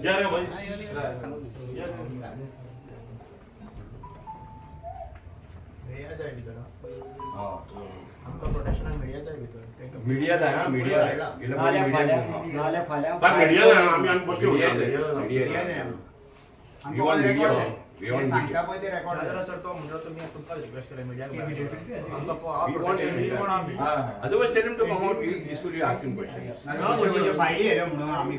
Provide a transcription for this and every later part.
या रे भाई. मीडिया जाय ना, मीडिया मीडिया आमी आमी बसले सांगता पळय ते रेकॉर्ड सर तो म्हणटा तुमी तुमकां रिक्वेस्ट केलें media. Otherwise tell him to come out peacefully ask him question. फायली येयल्यो म्हणून आमी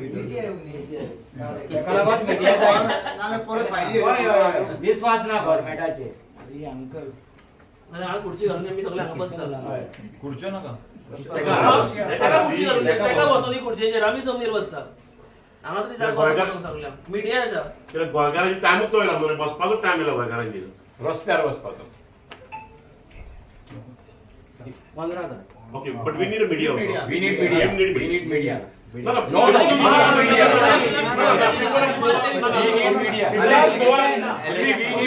तेका लागून मिडिया जाय. नाल्यार परत फायली विस्वास ना गव्हर्मेंटाचेर. अंकल हांव खुर्ची घालून आमी सगळे हांगा बसता. खुर्च्यो नाका, ताका खुर्ची घालून ताका बसोनी खुर्चेचेर आमी जमनीर बसता. हांगा तरी जागो आसा सगळ्यांक. मिडिया आसा. गोंयकारांची टायमूच तो येयला मरे, बसपाचो टायम येयला गोंयकारांची, रस्त्यार बसपाचो. 15 जाण. Okay, but we need media also. We need media, we need media. No, no, no,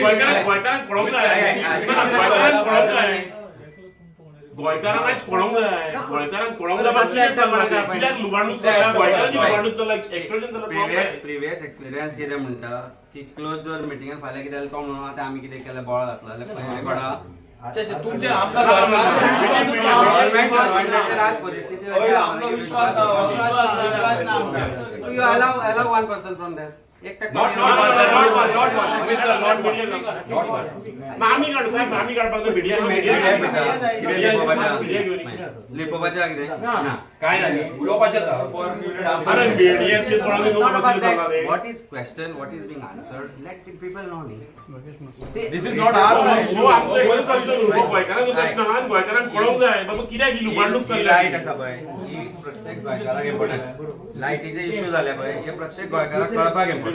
गोंयकारांक पळोवंक जाय, गोंयकारांक पळोवंक जाय, गोंयकारांक आयज पळोवंक जाय, गोंयकारांक पळोवंक जाय. कित्याक कित्याक लुबाडणूक चल्ला, गोंयकारांची लुबाडणूक चल्ला, एक्सटोर्शन चल्ला. प्रिवियस एक्सपिरियन्स कितें म्हणटा की क्लोज डोर मिटिंगान फाल्यां कितें जालें तो म्हणून आतां आमी कितें केलें बोळ घातलो जाल्यार रेकॉर्डा. तुमचे आज परिस्थिती you allow allow one person from that. आमी काडू साहेब, आमी काडपाक मिडिया लिपोवपाचें कितें काय ना उलोवपाचें. What is question, what is being answered, let people know. This is not our issue. आमचो प्रश्न न्हू, गोंयकारांचो प्रश्न आहा. गोंयकारांक पळोवंक जाय बाबा कित्याक ही लुबाडणूक चल्ल्या. लायट आसा पळय ही प्रत्येक गोंयकाराक इम्पॉर्टंट. लायटीचे इश्यू जाले पळय हे प्रत्येक गोंयकाराक कळपाक इम्पॉर्टंट.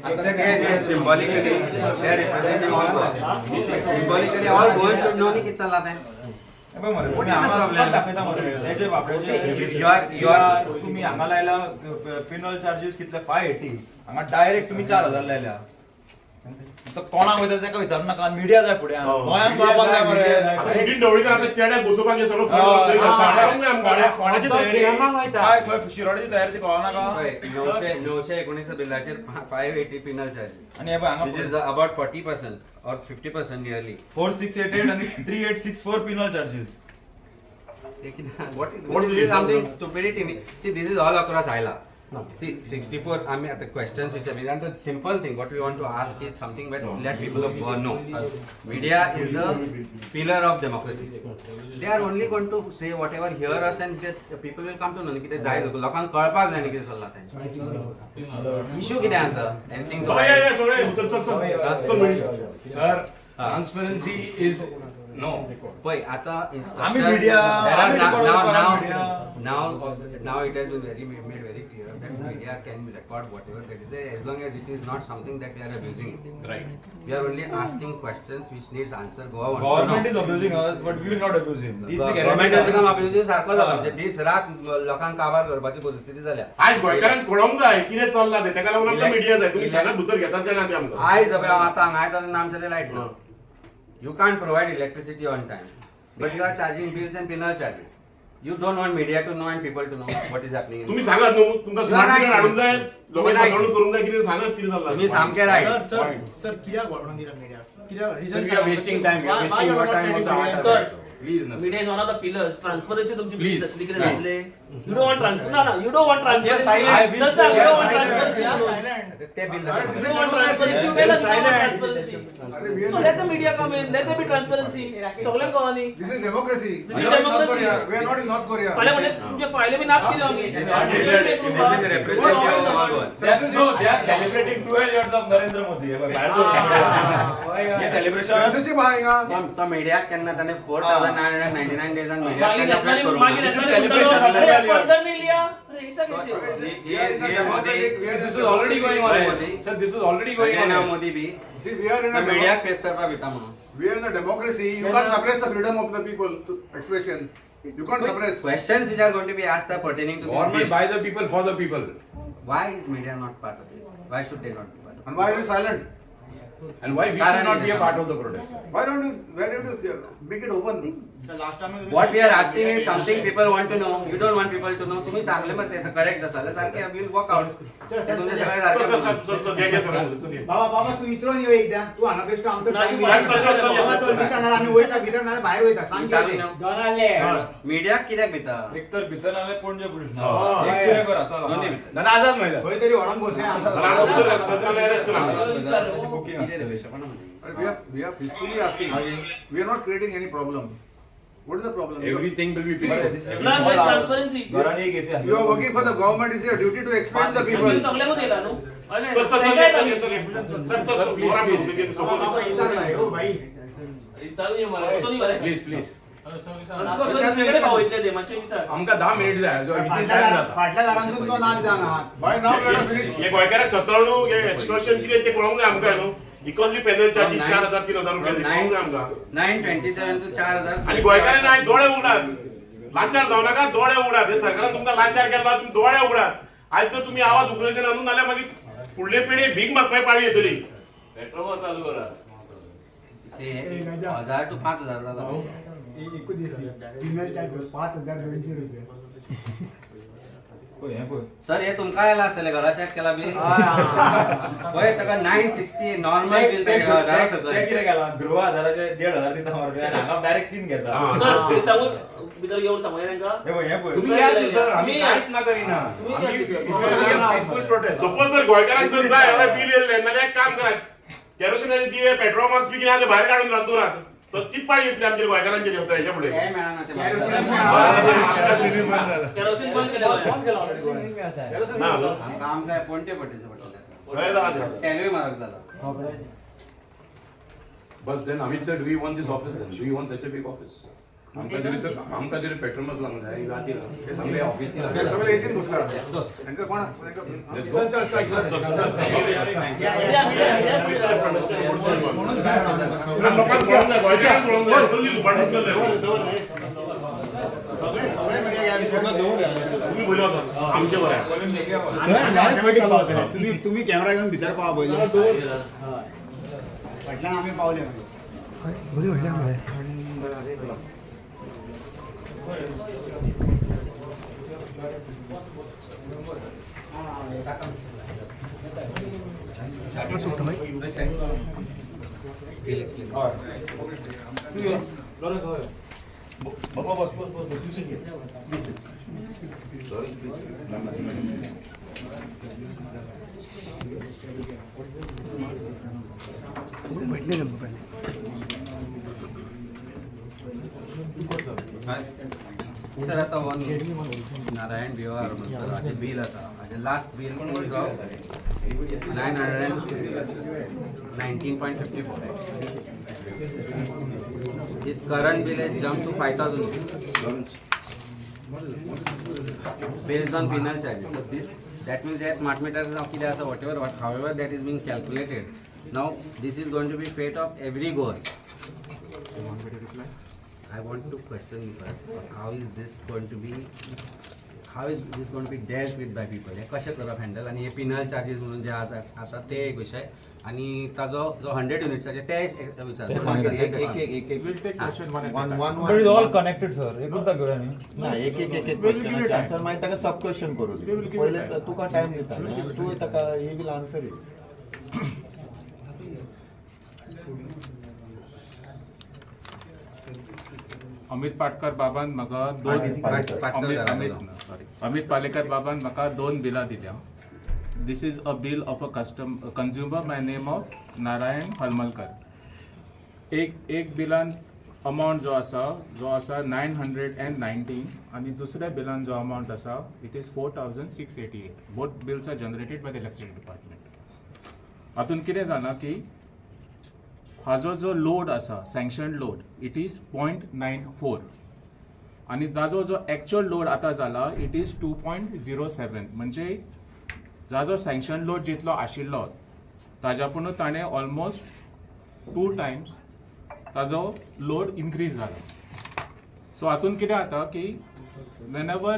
आतां ते जे symbolically they are representing all Goa, symbolically all Goan should know न्ही कितें चल्लां तें. तुम्ही हांगा लायला पिनल चार्जीस कितले 580, हांगा डायरेक्ट तुम्ही 4000 लायल्या. कोणाक वयता तेका विचारू नाका, मिडिया जाय फुडें गोंयांत कळपाक जाय मरे. सुदीन ढवळीकर आपल्या चेड्याक बसोवपाक सगळो फोंड्याची तयारी, शिरोड्याची तयारी ती कळो नाका. 919 बिलाचेर 580 पिनल चार्जीस आनी which is about 40% or 50% nearly. 4688 आनी 3864 penal charges. What is this? Something stupidity. See, this is all across ILA. See, 64. I mean, the questions which have been, and the simple thing what we want to ask is something that let people of Goa know. Media is the pillar of democracy. They are only going to say whatever hear us, and the people will come to know. कितें जाय लोकांक कळपाक जाय न्ही कितें चल्लां तें. Issue कितें आसा? Anything to sir, transparency is no. पळय आतां आमी media, now it has been very made very clear that media can record whatever that is there, as long as it is not something that we are abusing it. Right. We are only asking questions which needs answer. Goa wants to know. Government is abusing us, but we will not abuse him. Government has become abusive. सारको जाला म्हणजे दीस रात लोकांक काबार करपाची परिस्थिती जाल्या. आयज गोंयकारांक कळोवंक जाय कितें चल्लां तें, तेका लागून आमकां मिडिया जाय. तुमी सांगात भितर घेतात काय ना तें आमकां. आयज हांव आतां हांगा येता तेन्ना आमचें लायट ना. You can't provide electricity on time, but you are charging bills and penal charges. You don't want media to know and people to know what is happening. तुम्ही सांगात न्हू, तुमकां स्मार्ट मिटर हाडूंक जाय, लोकांक सांगून करूंक जाय कितें सांगात कितें चल्लां. तुमी सामकें रायट. सर सर कित्याक व्हरून दिला मिडिया? कित्याक reason? We are wasting time, we are wasting your time also. Sir, please ना. Media is one of the pillars. Transparency तुमची Please. जातली कितें जातलें. You don't want transparency. ना, you don't want transparency. Yes, Sir, you don't want transparency. ते bill You don't want transparency. You tell us you don't want transparency. So let the media come in. Let there be transparency. सगळ्यांक कळोनी. This is democracy. This is democracy. We are not in North Korea. फाल्यां म्हणजे तुमचे फायले बी नाक केल्यो आमी. This is representative of all Goa. No, they are celebrating 12 years of Narendra Modi. हे celebration censorship आहा हिंगा. तो मिडियाक केन्ना ताणें 4999 डेजान मिडियाक केन्ना प्रेस करूंक ना. मागीर celebration of 12 years. पंदर नाही लिया. अरे ऐसा कैसे? This is already going on. Sir, this is already going on. Modi B See, we are in a मिडियाक फेस करपाक भिता म्हणून. We are in a democracy. You can't suppress the freedom of the people to expression. You can't suppress. Questions which are going to be asked are pertaining to this Government bill. by the people for the people. Why is media not part of it? Why should they not be part of it? And why are you silent? And why we should not be a part of the protest? Why don't you make it open? What we are asking is something people want to know. You don't want people to know. तुम्ही सांगले मग त्याचं correct असाल सारखे will walk out. तुमचे सगळे सारखे. बाबा बाबा तू विचारून यो एकदा तू हांगा बेश्टो आमचो टायम चल भितर आमी वयता भितर नाल्यार भायर वयता सांग. मिडियाक कित्याक भिता? एक तर भितर नाल्यार पणजे पुलीस एक करा चल आजाद मैदान खंय तरी व्हरोन बसया. We are peacefully asking. We are not creating any problem. What is the problem? Everything will be peaceful. Transparency. You are working for the government. It's your duty to explain the people. सगळ्यांकूच येयला न्हू. चल चल चल चल please please. आमकां 10 minute जाय. फाटल्या दारांतून तो नाच जाना. हे गोंयकाराक सतळणूक हे एक्सटॉर्शन कितें तें कळोंक जाय आमकां न्हू. Because we panel charges 4000 3000 रुपया कळोंक जाय आमकां. 927 टू 4000. आनी गोंयकारांनी आयज दोळे उगडात, लाचार जावं नाका, दोळे उगडात. हे सरकारान तुमकां लाचार केला, तुमी दोळे उगडात. आयज जर तुमी आवाज उगडचे ना न्हू जाल्यार मागीर फुडले पिढी भीक मागपाची पाळी येतली. पेट्रोल चालू करा. 1000 टू 5000 जाला. 5200 रुपये. सर हे तुमकां येयला आसतलें घरा चॅक केला बील? पळय ताका 960 नॉर्मल बील हजारा सकयल. ते कितें केलां गृह आधाराचे 1500 दिता मरे आनी हांगा डायरेक्ट 3 घेता. सर सांगू भितर येवन सांगूया तांकां. हे पळय तुमी याद सर आमी कांयच ना करिना. सपोज जर गोंयकारांक जर जाय जाल्यार बील येयलें नाल्यार एक काम करात, केरोसिनाचे दिवे पेट्रोमाक्स बी कितें आहा ते भायर काडून दवरात. तर ती पाळी येतली आमचेर गोंयकारांचेर येता हेच्या फुडें. केरोसीन बंद केलें. आमकां पणटे पडटेचें पडटलें. तेलूय म्हारग जाला. But then Amit sir, do you want this office then? Do you want such a big office? आमकां तरी पेट्रोलच लागूंक जाय राती सगळे ऑफिस सगळे एसीन बसला. तांकां कोण चल चल चल लोकांक कळोंक जाय, गोंयकारांक कळोंक जाय. सगळे सगळे मिडिया तुमी पयलीं वचात आमचे बरें. ऑटोमॅटीक पावतले. तुमी तुमी कॅमेरा घेवन भितर पावा पयलीं. फाटल्यान आमी पावले मागीर. बरी व्हडली मरे. बाबा बस बस बस बस. भेटले ना पहिले. सर आता वन नारायण बिवार हाजें बील आसा. हाजें last bill is of 919.54. His current bill has jumped to 5,000 rupees based on penal charges. So this, that means as smart meters now कितें आसा whatever, however that is being calculated. Now this is going to be fate of every goer. You want me to reply? I want to question you first. How is this going to be? How is this going to be dealt with by people? हे कशें करप handle आनी हे penal charges म्हणून जे आसा आतां ते एक विशय आनी ताजो जो 100 युनिट्साचे ते विचार. But it's all connected sir. एकूच घेवया न्ही. ना एक एक एक एक क्वेश्चनाचे आन्सर मागीर ताका सब क्वेश्चन करूं दी. पयले तुका टायम दिता तूं ताका he will answer it. Amit Patkar बाबान म्हाका दोन अमित पालेकर बाबान म्हाका 2 बिलां दिल्या. This is a bill of a consumer by name of Narayan Halmalkar. एक एक बिलान अमावंट जो आसा 919 आनी दुसऱ्या बिलान जो अमावंट आसा it is 4688. Both bills are generated by the electricity department. हातून कितें जालां की हाजो जो लोड आसा sanction load it is 0.94 आनी जाजो जो एक्चुअल लोड आतां जाला it is 2.07. म्हणजे जाजो सँक्शन लोड जितलो आशिल्लो ताज्या पूण ताणें ऑलमोस्ट 2 टायम्स ताजो लोड इनक्रीज जाला. सो हातून कितें जाता की whenever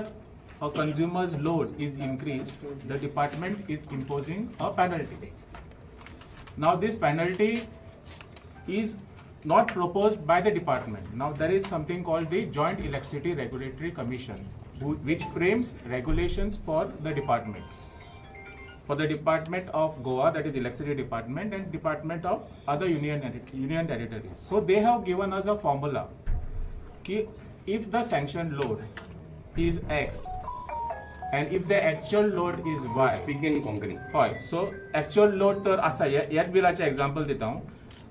a consumer's load is increased, the department is imposing a penalty. Now this penalty is not proposed by the department. Now there is something called the Joint Electricity Regulatory Commission, which frames regulations for the department. For the Department of Goa, that is Electricity Department, and Department of other union territories. So they have given us a formula ki if the sanctioned load is X and if the actual load is Y. Speak in Konkani. हय, so actual load तर आसा, ह्याच बिलाचें example दिता हांव.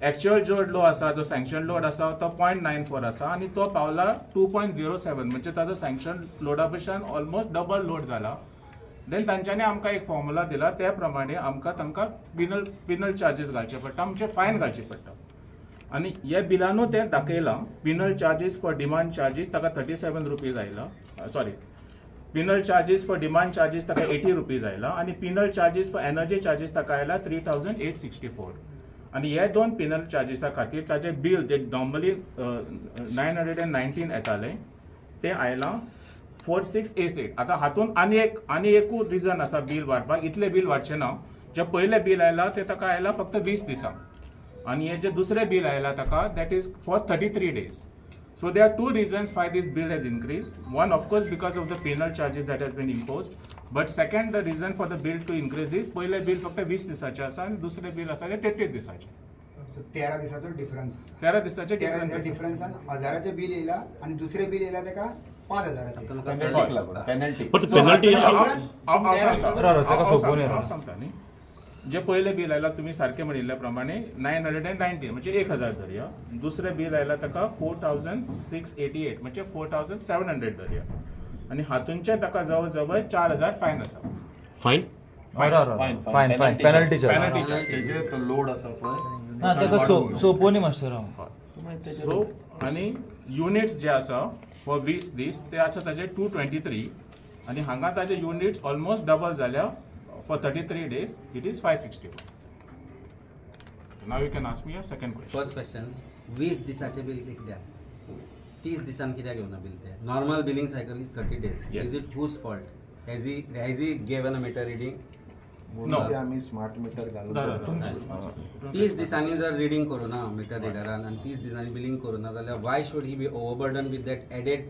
Actual जो लो आसा, जो sanction load आसा तो 0.94 आसा आनी तो पावला 2.07, म्हणजे ताजो सँक्शन लोडा पेक्षान ऑलमोस्ट डबल लोड जाला. देन तांच्यांनी आमकां एक फॉर्मुला दिला, त्या प्रमाणे आमकां तांकां पिनल चार्जीस घालचे पडटा, म्हणजे फायन घालचे पडटा. आनी ह्या बिलानू तें दाखयलां, penal charges for demand charges ताका 37 रुपीज आयला, sorry penal charges for demand charges ताका 80 रुपीज आयला आनी penal charges for energy charges ताका आयला 3864. आनी हे दोन पिनल चार्जीसा खातीर ताजें बील जे नॉर्मली 919 येतालें तें आयलां 4688. आतां हातूंत आनी एकूच रिजन आसा बील वाडपाक, इतलें बील वाडचें ना. जें पयलें बील आयलां तें ताका आयलां फक्त 20 दिसां आनी हें जें दुसरें बील आयलां ताका that is for 33 days. So there are two reasons why this bill has increased. One, of course, because of the penal charges that has been imposed. But second, the reason for the bill to increase is पयलें bill फक्त 20 दिसाचें आसा आनी दुसरें bill आसा तें 33 दिसाचें. 13 दिसाचो डिफरन्स. 13 दिसाचें डिफरन्सान 1000चें बील येयला आनी दुसरें बील येयला तेका 5000चें. पेनल्टी. पेनल्टी सांगता न्ही, जे पयलें बील आयला तुमी सारकें म्हणिल्ल्या प्रमाणे 919 म्हणजे 1000 धरया, दुसरें बील आयला ताका 4688 म्हणजे 4700 धरया आनी हातूंचे ताका जवळ जवळ 4000 फायन आसा. फायन फायन पेनल्टी चार्ज तो लोड आसा पळय ना ताका सोंपोनी मातशें. सो आनी युनिट्स जे आसा फॉर 20 दीस ते आसा ताजे 223 आनी हांगा ताजे युनिट्स ऑलमोस्ट डबल जाल्या. For 33 days, it is 561. Now you can ask me your second question. First question, 20 दिसाचे बिल कित्याक? 30 दिसान कित्याक येवना बिल ते? Normal billing cycle is 30 days. Yes. Is it whose fault? Has he given a meter reading? No. आमी smart meter घालून 30 दिसांनी जर रिडींग करूना मीटर रिडरान आनी 30 दिसांनी बिलिंग करूना जाल्यार why should he be overburdened with that added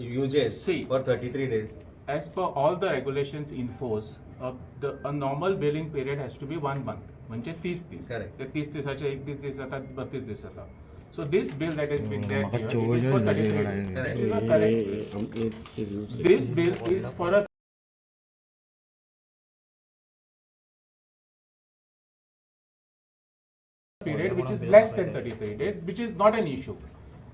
usage for 33 days? As per all the regulations in force, a normal billing period has to be 1 month, म्हणजे 30 दीस. ते 30 दिसाचे 1 दीस जाता, 32 दीस जाता. So this bill that has been there here, it is for 33 days. That is not correct. This bill is for a period which is less than 33 days, which is not an issue.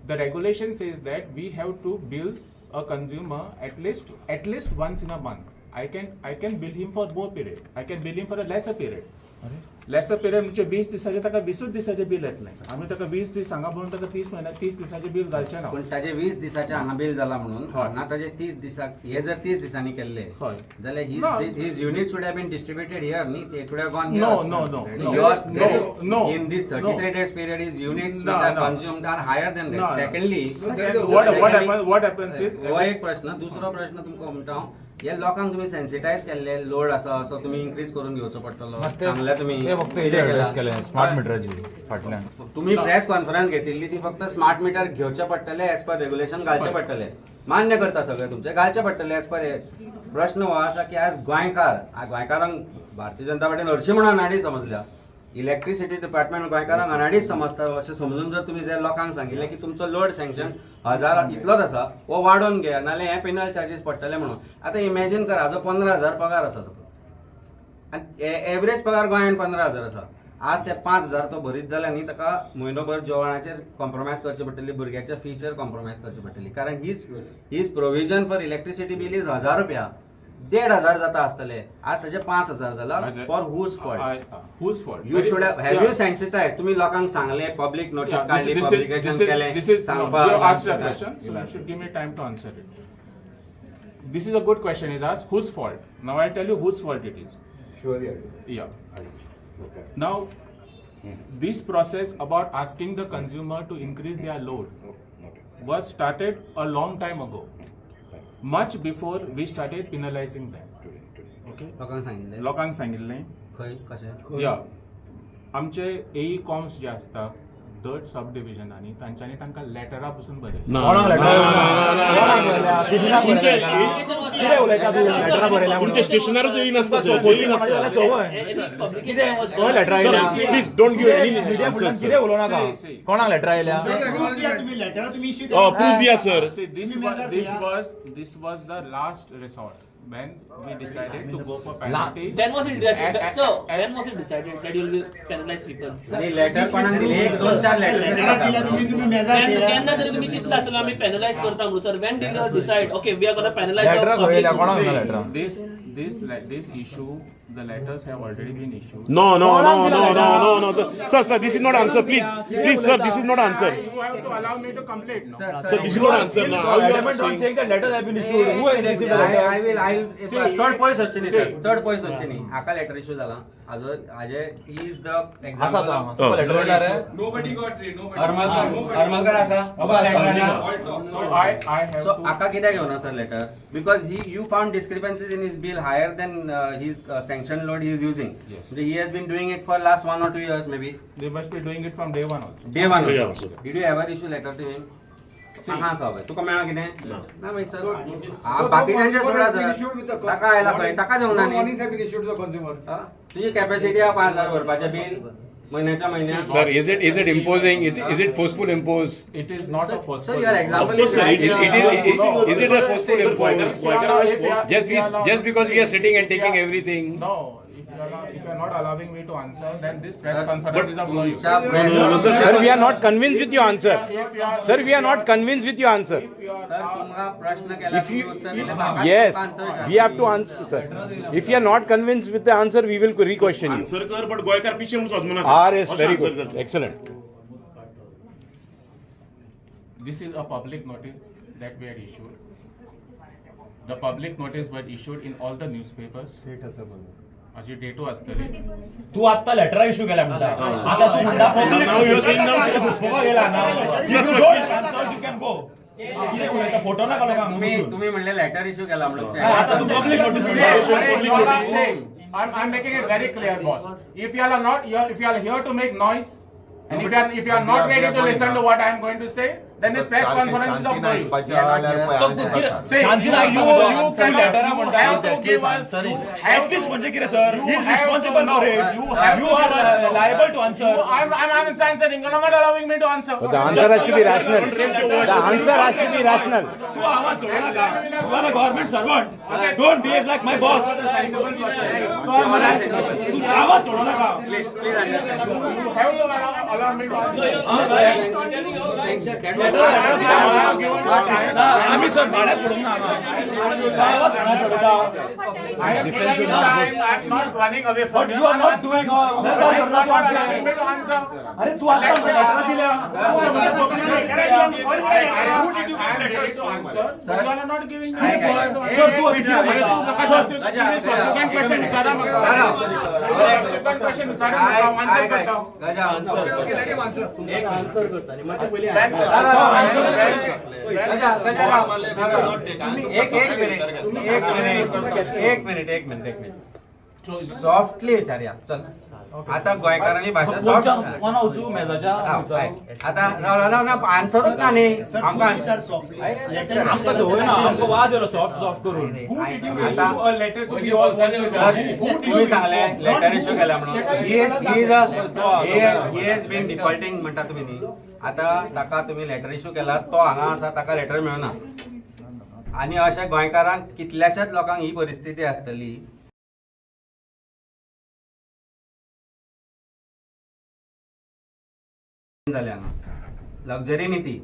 The regulation says that we have to bill a consumer at least once in a month. I can bill him for more period. I can bill him for a lesser period. Lesser period म्हणजे 20 दिसाचे ताका 20 दिसाचे bill येतलें. आमी ताका 20 दीस हांगा बरोवन ताका 30 म्हयन्याक 30 दिसाचे बिल घालचें ना. पूण ताजे 20 दिसाचे हांगा बिल जाला म्हणून हांगा ताजे 30 दिसाक हे जर 30 दिसांनी केल्ले जाल्यार his unit should have been distributed here न्ही, it would have gone here. No no no no. In this 33 days period his units which are consumed are higher than that. Secondly what happens is हो एक प्रश्न. दुसरो प्रश्न तुमकां म्हणटा हांव, हे लोकांक तुमी सेन्सिटायज केल्ले लोड आसा असो तुमी इन्क्रीज करून घेवचो पडटलो सांगले तुमी. फक्त हेजेर केलें स्मार्ट मिटराची फाटल्यान तुमी प्रेस कॉन्फरन्स घेतिल्ली ती फक्त स्मार्ट मिटर घेवचे पडटले एज पर रेग्युलेशन घालचे पडटले, मान्य करता सगळें तुमचें घालचे पडटले एज पर. प्रश्न हो आसा की आज गोंयकारांक भारतीय जनता पार्टीन हरशीं म्हणून अनाडी समजल्या, इलेक्ट्रिसिटी डिपार्टमेंट गोंयकारांक अनाडीच समजता अशें समजून जर तुमी जर लोकांक सांगिल्लें की तुमचो लोड सँक्शन 1000 इतलोच आसा हो वाडोवन घे नाल्यार हे पेनल चार्जीस पडटले म्हणून. आतां इमॅजीन कर, हाजो 15,000 पगार आसा सपोज आनी एवरेज पगार गोंयांत 15,000 आसा. आज ते 5,000 तो भरीत जाल्यार न्ही ताका म्हयनोभर जेवणाचेर कॉम्प्रोमायज करची पडटली, भुरग्याच्या फीचेर कॉम्प्रोमायज करची पडटली. कारण his provision for electricity bill is 1,000 रुपया, 1,500 जाता आसतले, आज ताजे 5,000 जाला. For whose fault? Whose fault? You should have you sensitize. तुम्ही लोकांक सांगले, पब्लीक नोटीस काडली, पब्लिकेशन केलें सांगपाक. You asked a question, so you should give me time to answer it. This is a good question. Is asked whose fault? Now I tell you whose fault it is. Sure, yeah. Okay. Now this process about asking the consumer to increase their load was started a long time ago, much before we started penalizing them. Okay? लोकांक सांगिल्लें. लोकांक सांगिल्लें. खंय कशें? Yeah. आमचे एई corms जे आसता दर सब डिविजनांनी तांच्यांनी तांकां लेटरां पसून बरयली. स्टेशनारूच येयनासता. Please don't give any कितें उलोवं नाका. कोणाक लेटर आयल्या? प्रूफ दिया sir. This was the last resort when we decided to go for penalty. When was it decided? So when was it decided that you will penalize people? आणि letter कोणाक दिली? 1 2 4 letter दिली तुम्ही. मेजार केन्ना तरी तुम्ही चिंतला आसतलें आमी पेनलायज करता म्हणून sir. When did you decide okay we are gonna penalize? Letter खंय कोणाक दिला letter? This issue, the letters have already been issued. No. Sir, sir, this is not answer. Please, please, sir, this is not answer. You have to allow me to complete. No? Sir, this is not answer. Now, how you are saying that letters have been issued? Who has received the letter? I will. चड पयस वचचें न्ही sir, चड पयस वचचें न्ही. हाका letter issue जाला. हाजे is the example. Nobody got rid. Nobody. Armalkar आसा. So I have. So हाका कित्याक घेवना sir letter? Because you found discrepancies in his bill higher than his sanction load he is using. Yes. So he has been doing it for last 1 or 2 years maybe. They must be doing it from day one also. Day one also. Did you ever issue letter to him? हां साहेब, तुका मेळ्ळा कितें? ना मागीर sir बाकीच्यांचे सोडा sir. ताका आयला खंय, ताका दिवंक ना न्ही. तुजी कॅपॅसिटी आहा 5000 भरपाचें बील महिन्याच्या महिन्याक. Sir, is it imposing? Is it forceful impose? It is not a forceful. Sir, your example is right. Is it a forceful impose? Just because we are sitting and taking everything. No, if you are not allowing me to answer, then this press conference is of no use. Sir, we are not convinced with your answer. Sir, we are not convinced with your answer. Sir, तुमका प्रश्न केला if you yes, we have to answer, sir. If you are not convinced with the answer, we will re-question you. Answer कर, but गोयकार पिछे म्हणून सोद म्हणा. R is very good, excellent. This is a public notice that we had issued. The public notice was issued in all the newspapers. हाजी डेटू आसतली. तू आत्ता letter issue केला म्हणटा, आता तू म्हणटा पब्लिक घुसपोवपाक गेला ना. You can go. कितें उलयता? फोटो नाका लोकांक. तुमी म्हणले लेटर इश्यू केला म्हणून आता तू public notice. I'm making it very clear, boss. If you are not, if you are here to make noise, and if you are not ready to listen to what I am going to say, then this press conference is of no use. See, you have to give us. At least म्हणजे कितें sir? He is responsible for it. You are liable to answer. I'm answering. You are not allowing me to answer. So the answer has to be rational. The answer has to be rational. तू आवाज सोडू नका. You are a government servant. Don't behave like my boss. तू आवाज सोडू नका. Please, please understand. You have to allow me to answer. आम्ही sir भाड्याक पडूंक ना. आवाज सोडता. But you are not doing. अरे तू आता लेटर दिल्या. आन्सर करता पयलीं. एक मिनिट सॉफ्टली विचारया. चल आता गोंयकारांनी भाशा सॉफ्ट आता ना आन्सरूच ना न्ही आमकां. आमकां संवय ना, आमकां वाज येयलो सॉफ्ट सॉफ्ट करून. तुमी सांगलें लेटर इश्यू केला म्हणून. ही हॅज बीन डिफॉल्टींग म्हणटा तुमी न्ही. आतां ताका तुमी लेटर इश्यू केला, तो हांगा आसा, ताका लेटर मेळना. आनी अशें गोंयकारांक कितल्याशाच लोकांक ही परिस्थिती आसतली. जाले हांगा लक्झरी न्ही ती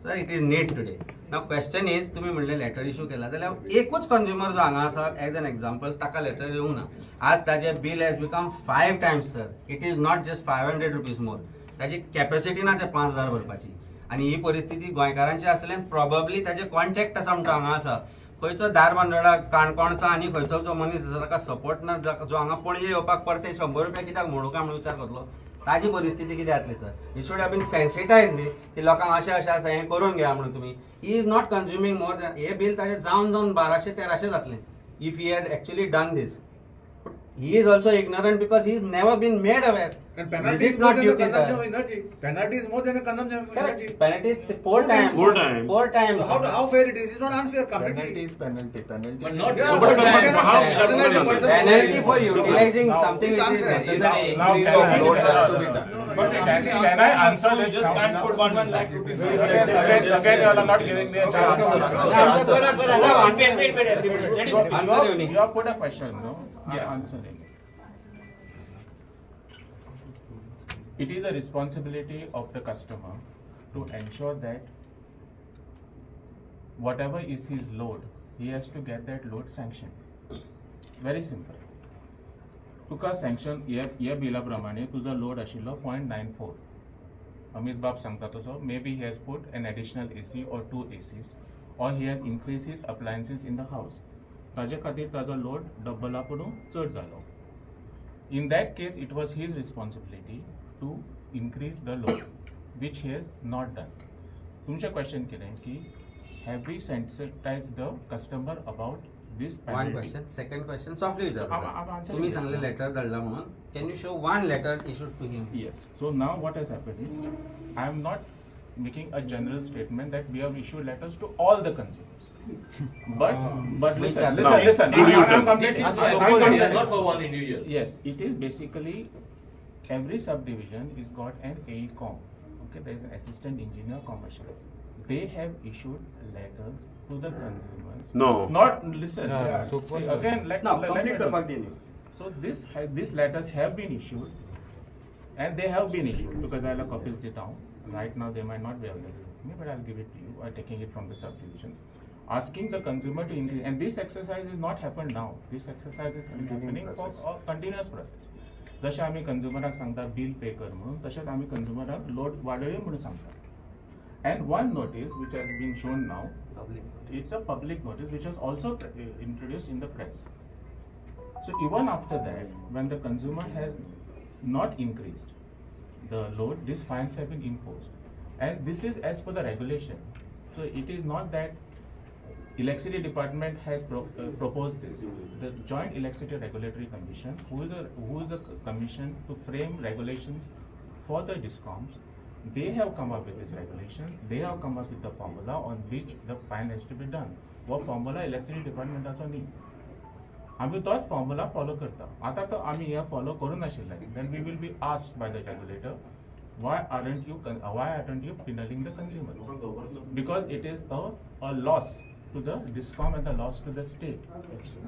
sir. It is need today. Now question is, तुमी म्हणलें लेटर इश्यू केला जाल्यार एकूच कंज्युमर जो हांगा आसा एज एन एग्जाम्पल ताका लेटर येवंक ना. आज ताजें bill has become 5 times sir. It is not just 500 rupees more. ताजी कॅपॅसिटी ना ते 5000 भरपाची. आनी ही परिस्थिती गोंयकारांची आसल्यान प्रोबेबली ताजे कॉन्टॅक्ट आसा म्हणटा हांगा आसा खंयचो धारबांदोडा काणकोणचो आनी खंयचो जो मनीस आसा ताका सपोर्ट ना, जो हांगा पणजे येवपाक परते 100 रुपया कित्याक मोडूं काय म्हणून विचार करतलो. ताजी परिस्थिती कितें जातली sir. He should have been sensitize न्ही की लोकांक अशें अशें आसा हें करून घेया म्हणून तुमी. He is not consuming more than hey bill ताजें जावन जावन 1200-1300 जातलें if he had actually done this. He is also ignorant because he is never been made aware. And penalty is more than the consumption of energy. Penalty is more than the consumption of energy. Penalty is 4 times. 4 times. 4 times. So how fair it is? It's not unfair completely. Penalty is penalty. Penalty. But not. Yeah, but penalty for utilizing something which is necessary. Now can I answer this? You just can't put 1 lakh rupees. Again, you are not giving me a chance. Wait. Answer. You have put a question, no? Yeah. Answering. It is a responsibility of the customer to ensure that whatever is his load, he has to get that load sanctioned. Very simple. तुका sanction हे बिला प्रमाणे तुझो load आशिल्लो 0.94. अमित बाब सांगता तसो maybe he has put an additional AC or 2 ACs or he has increased his appliances in the house. ताजे खातीर ताजो लोड डबला पडून चड जालो. In that case, it was his responsibility to increase the load, which he has not done. तुमचे question कितें की have we sensitized the customer about this penalty? One question. Second question, softly विचार. तुम्ही सांगले letter धाडला म्हणून, can you show one letter issued to him? Yes. So now what has happened is, I am not making a general statement that we have issued letters to all the consumers. But listen. I'm not for one individual. Yes, it is basically every subdivision is got an AECOM. Okay, there is an assistant engineer commercial. They have issued letters to the consumers. No. Not listen. Yeah. So again, let me. So these letters have been issued, and they have been issued because I have copies down. Right now they might not be available with me, but I'll give it to you. I'm taking it from the subdivisions, asking the consumer to increase. And this exercise is not happened now. This exercise is happening for a continuous process. जशें आमी कंज्युमराक सांगता bill pay कर म्हणून, तशेंच आमी कंज्युमराक load वाडय म्हणून सांगता. And one notice which has been shown now, it's a public notice which was also introduced in the press. So even after that, when the consumer has not increased the load, these fines have been imposed. And this is as per the regulation. So it is not that Electricity Department has proposed this. The Joint Electricity Regulatory Commission, who is a commission to frame regulations for the discoms, they have come up with this regulation. They have come up with the formula on which the fine has to be done. What formula Electricity Department also need. आमी तोच formula follow करता. आतां तो आमी हे follow करूं नाशिल्ले, then we will be asked by the regulator, why aren't you penalizing the consumer? Because it is a loss to the discom and the loss to the state.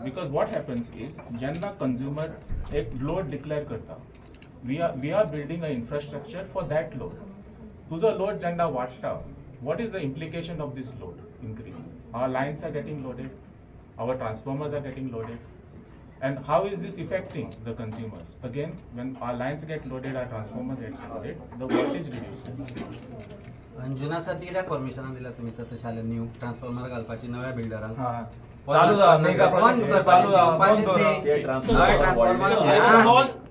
Because what happens is, जेन्ना consumer एक load declare करता, we are building an infrastructure for that load. तुजो load जेन्ना वाडटा, what is the implication of this load increase? Our lines are getting loaded, our transformers are getting loaded. And how is this affecting the consumers? Again, when our lines get loaded, our transformers get loaded, the voltage reduces. Anjuna sir, कित्याक permission दिला तुम्ही तर तशें new transformer घालपाची नव्या बिल्डरांक? चालू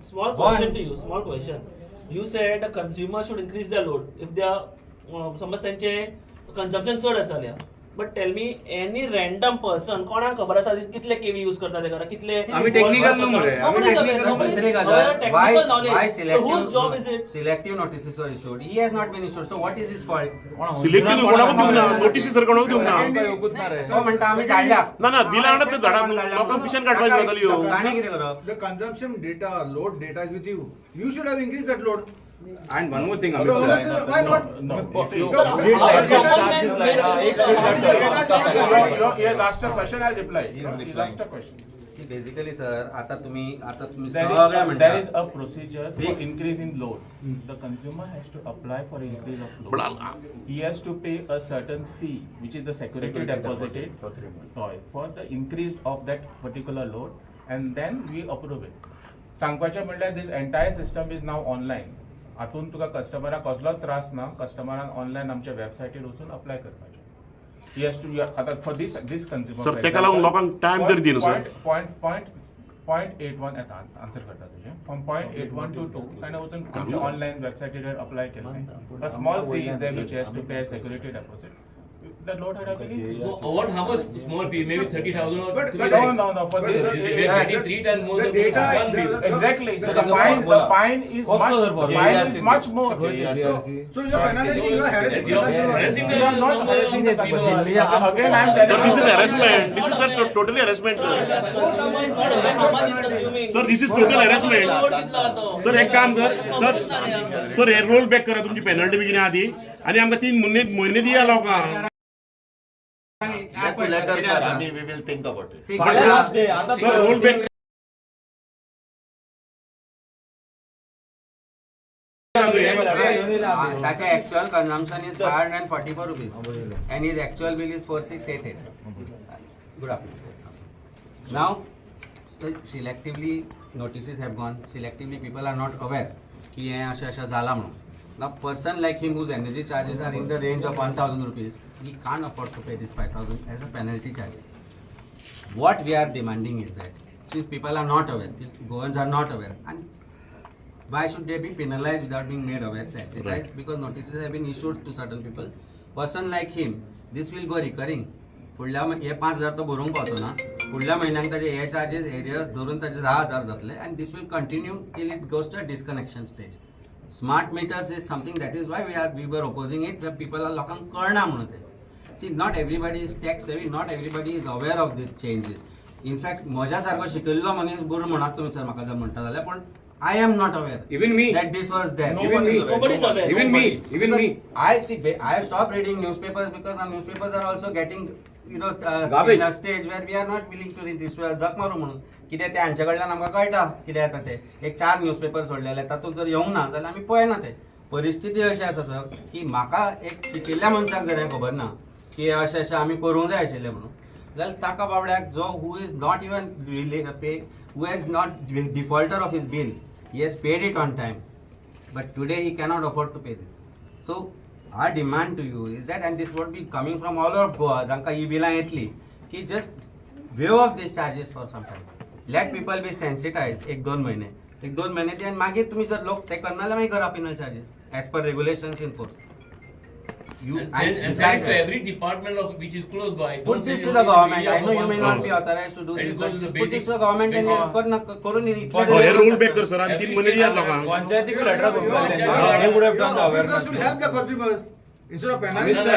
Small question to you. Small question. You said the consumer should increase their load if they are समज त्यांचे consumption चड आसा जाल्यार. But tell me, any random person, कोणाक खबर आसा कितले केवी यूज करता ते घरा, कितले आमी टेक्निकल न्हू मरे, आमी technical knowledge. Whose job is it? Selective notices were issued. He has not been issued. So what is his fault? Selective कोणाकूच दिवंक ना, नोटीसी सर कोणाकूच दिवंक ना. तो म्हणटा आमी धाडल्या. ना ना, बिलां हाडत धाडप न्हू, लोकांक पिशेन काडपाची गजाली ह्यो. ताणें कितें करप? The consumption data, load data is with you. You should have increased that load. And one more thing, Amit sir. Why not? No. He has asked a question, I'll reply. He has asked a question. See, basically, sir, आता तुम्ही सगळ्या म्हणता. There is a procedure for increase in load. The consumer has to apply for increase of load. He has to pay a certain fee, which is the security deposited for the increase of that particular load, and then we approve it. सांगपाचें म्हणल्यार this entire system is now online. हातून तुका कस्टमराक कसलोच त्रास ना, कस्टमरान online आमच्या वेबसायटीर वचून apply करपाचें. He has to आतां फॉर this consumer sir, तेका लागून लोकांक टायम तरी दिना सर. 0.81 येता आन्सर करता तुजें. फ्रॉम 0.81 to 2 ताणें वचून आमच्या ऑनलायन वेबसायटीर अप्लाय केलें. A small fee is there which has to pay security deposit. The load had I So what? How much small fee? Maybe 30,000 or But- 3 but- lakhs. No, for this We are getting 3 times more The than data, one bill. Exactly. So the fine is much, the fine is much more. So you are penalizing, you are harassing the You are consumer. harassing You are not the harassing the people. consumer. Again, I am telling Sir, this is you. harassment. This is sir totally harassment, sir. Sir Sir, this is total harassment. Sir, एक काम कर sir, sir हे role back करा तुमची penalty बी कितें आहा ती आनी आमकां 3 म्हयने दिया लोकांक. लेटर कर आमी we will think about it. Last day आता सर रोल बॅक ताचे actual consumption is 544 rupees and his actual bill is 4688. Good afternoon. Now selectively notices have gone, selectively people are not aware की हें अशें अशें जालां म्हणून. Now person like him whose energy charges are in the range of 1000 rupees, he can't afford to pay this 5000 as a penalty charges. What we are demanding is that since people are not aware, Goans are not aware, and why should they be penalized without being made aware, sensitized? Right. Because notices have been issued to certain people. Person like him, this will go recurring. फुडल्या हे 5000 तो भरूंक पावचो ना, फुडल्या म्हयन्याक ताजे हे charges arrears धरून ताजे 10,000 जातले, and this will continue till it goes to a disconnection stage. Smart meters is something that is why we were opposing it. People are लोकांक कळना म्हणून ते. See, not everybody is tech savvy, not everybody is aware of these changes. In fact, म्हज्या सारको शिकिल्लो मनीस गुरू म्हणात तुमी सर म्हाका जर म्हणटा जाल्यार, पण I am not aware. Even me. That this was there. Even me. Nobody is aware. Even me. Even me. I see. I have stopped reading newspapers because our newspapers are also getting, you know, in a stage where we are not willing to read this. जग मारू म्हणून कितें ते हांचे कडल्यान आमकां कळटा कितें येता ते. एक 4 न्यूजपेपर सोडलेले तातूंत जर येवंक ना जाल्यार आमी पळयना ते. परिस्थिती अशी आसा सर की म्हाका एक शिकिल्ल्या मनशाक जर हें खबर ना की अशें अशें आमी करूंक जाय आशिल्लें म्हणून, जाल्यार ताका बाबड्याक जो who is not even pay, who has not defaulter of his bill, he has paid it on time, but today he cannot afford to pay this. So our demand to you is that, and this would be coming from all of Goa, जांकां ही बिलां येतली, की just waive off these charges for some time. Let people be sensitized. 1-2 महिने, 1-2 महिने ते, आनी मागीर तुमी जर लोक ते करना जाल्यार मागीर करा penal charges as per regulations in force. You and send to every department of which is close by. Put this to the government. I know you may not be authorized to do this, but just put this to the government and करून हे role back कर sir आनी 3 महिने दियात लोकांक. पंचायतीक letter they would have done the awareness. Should help the consumers instead of penalizing.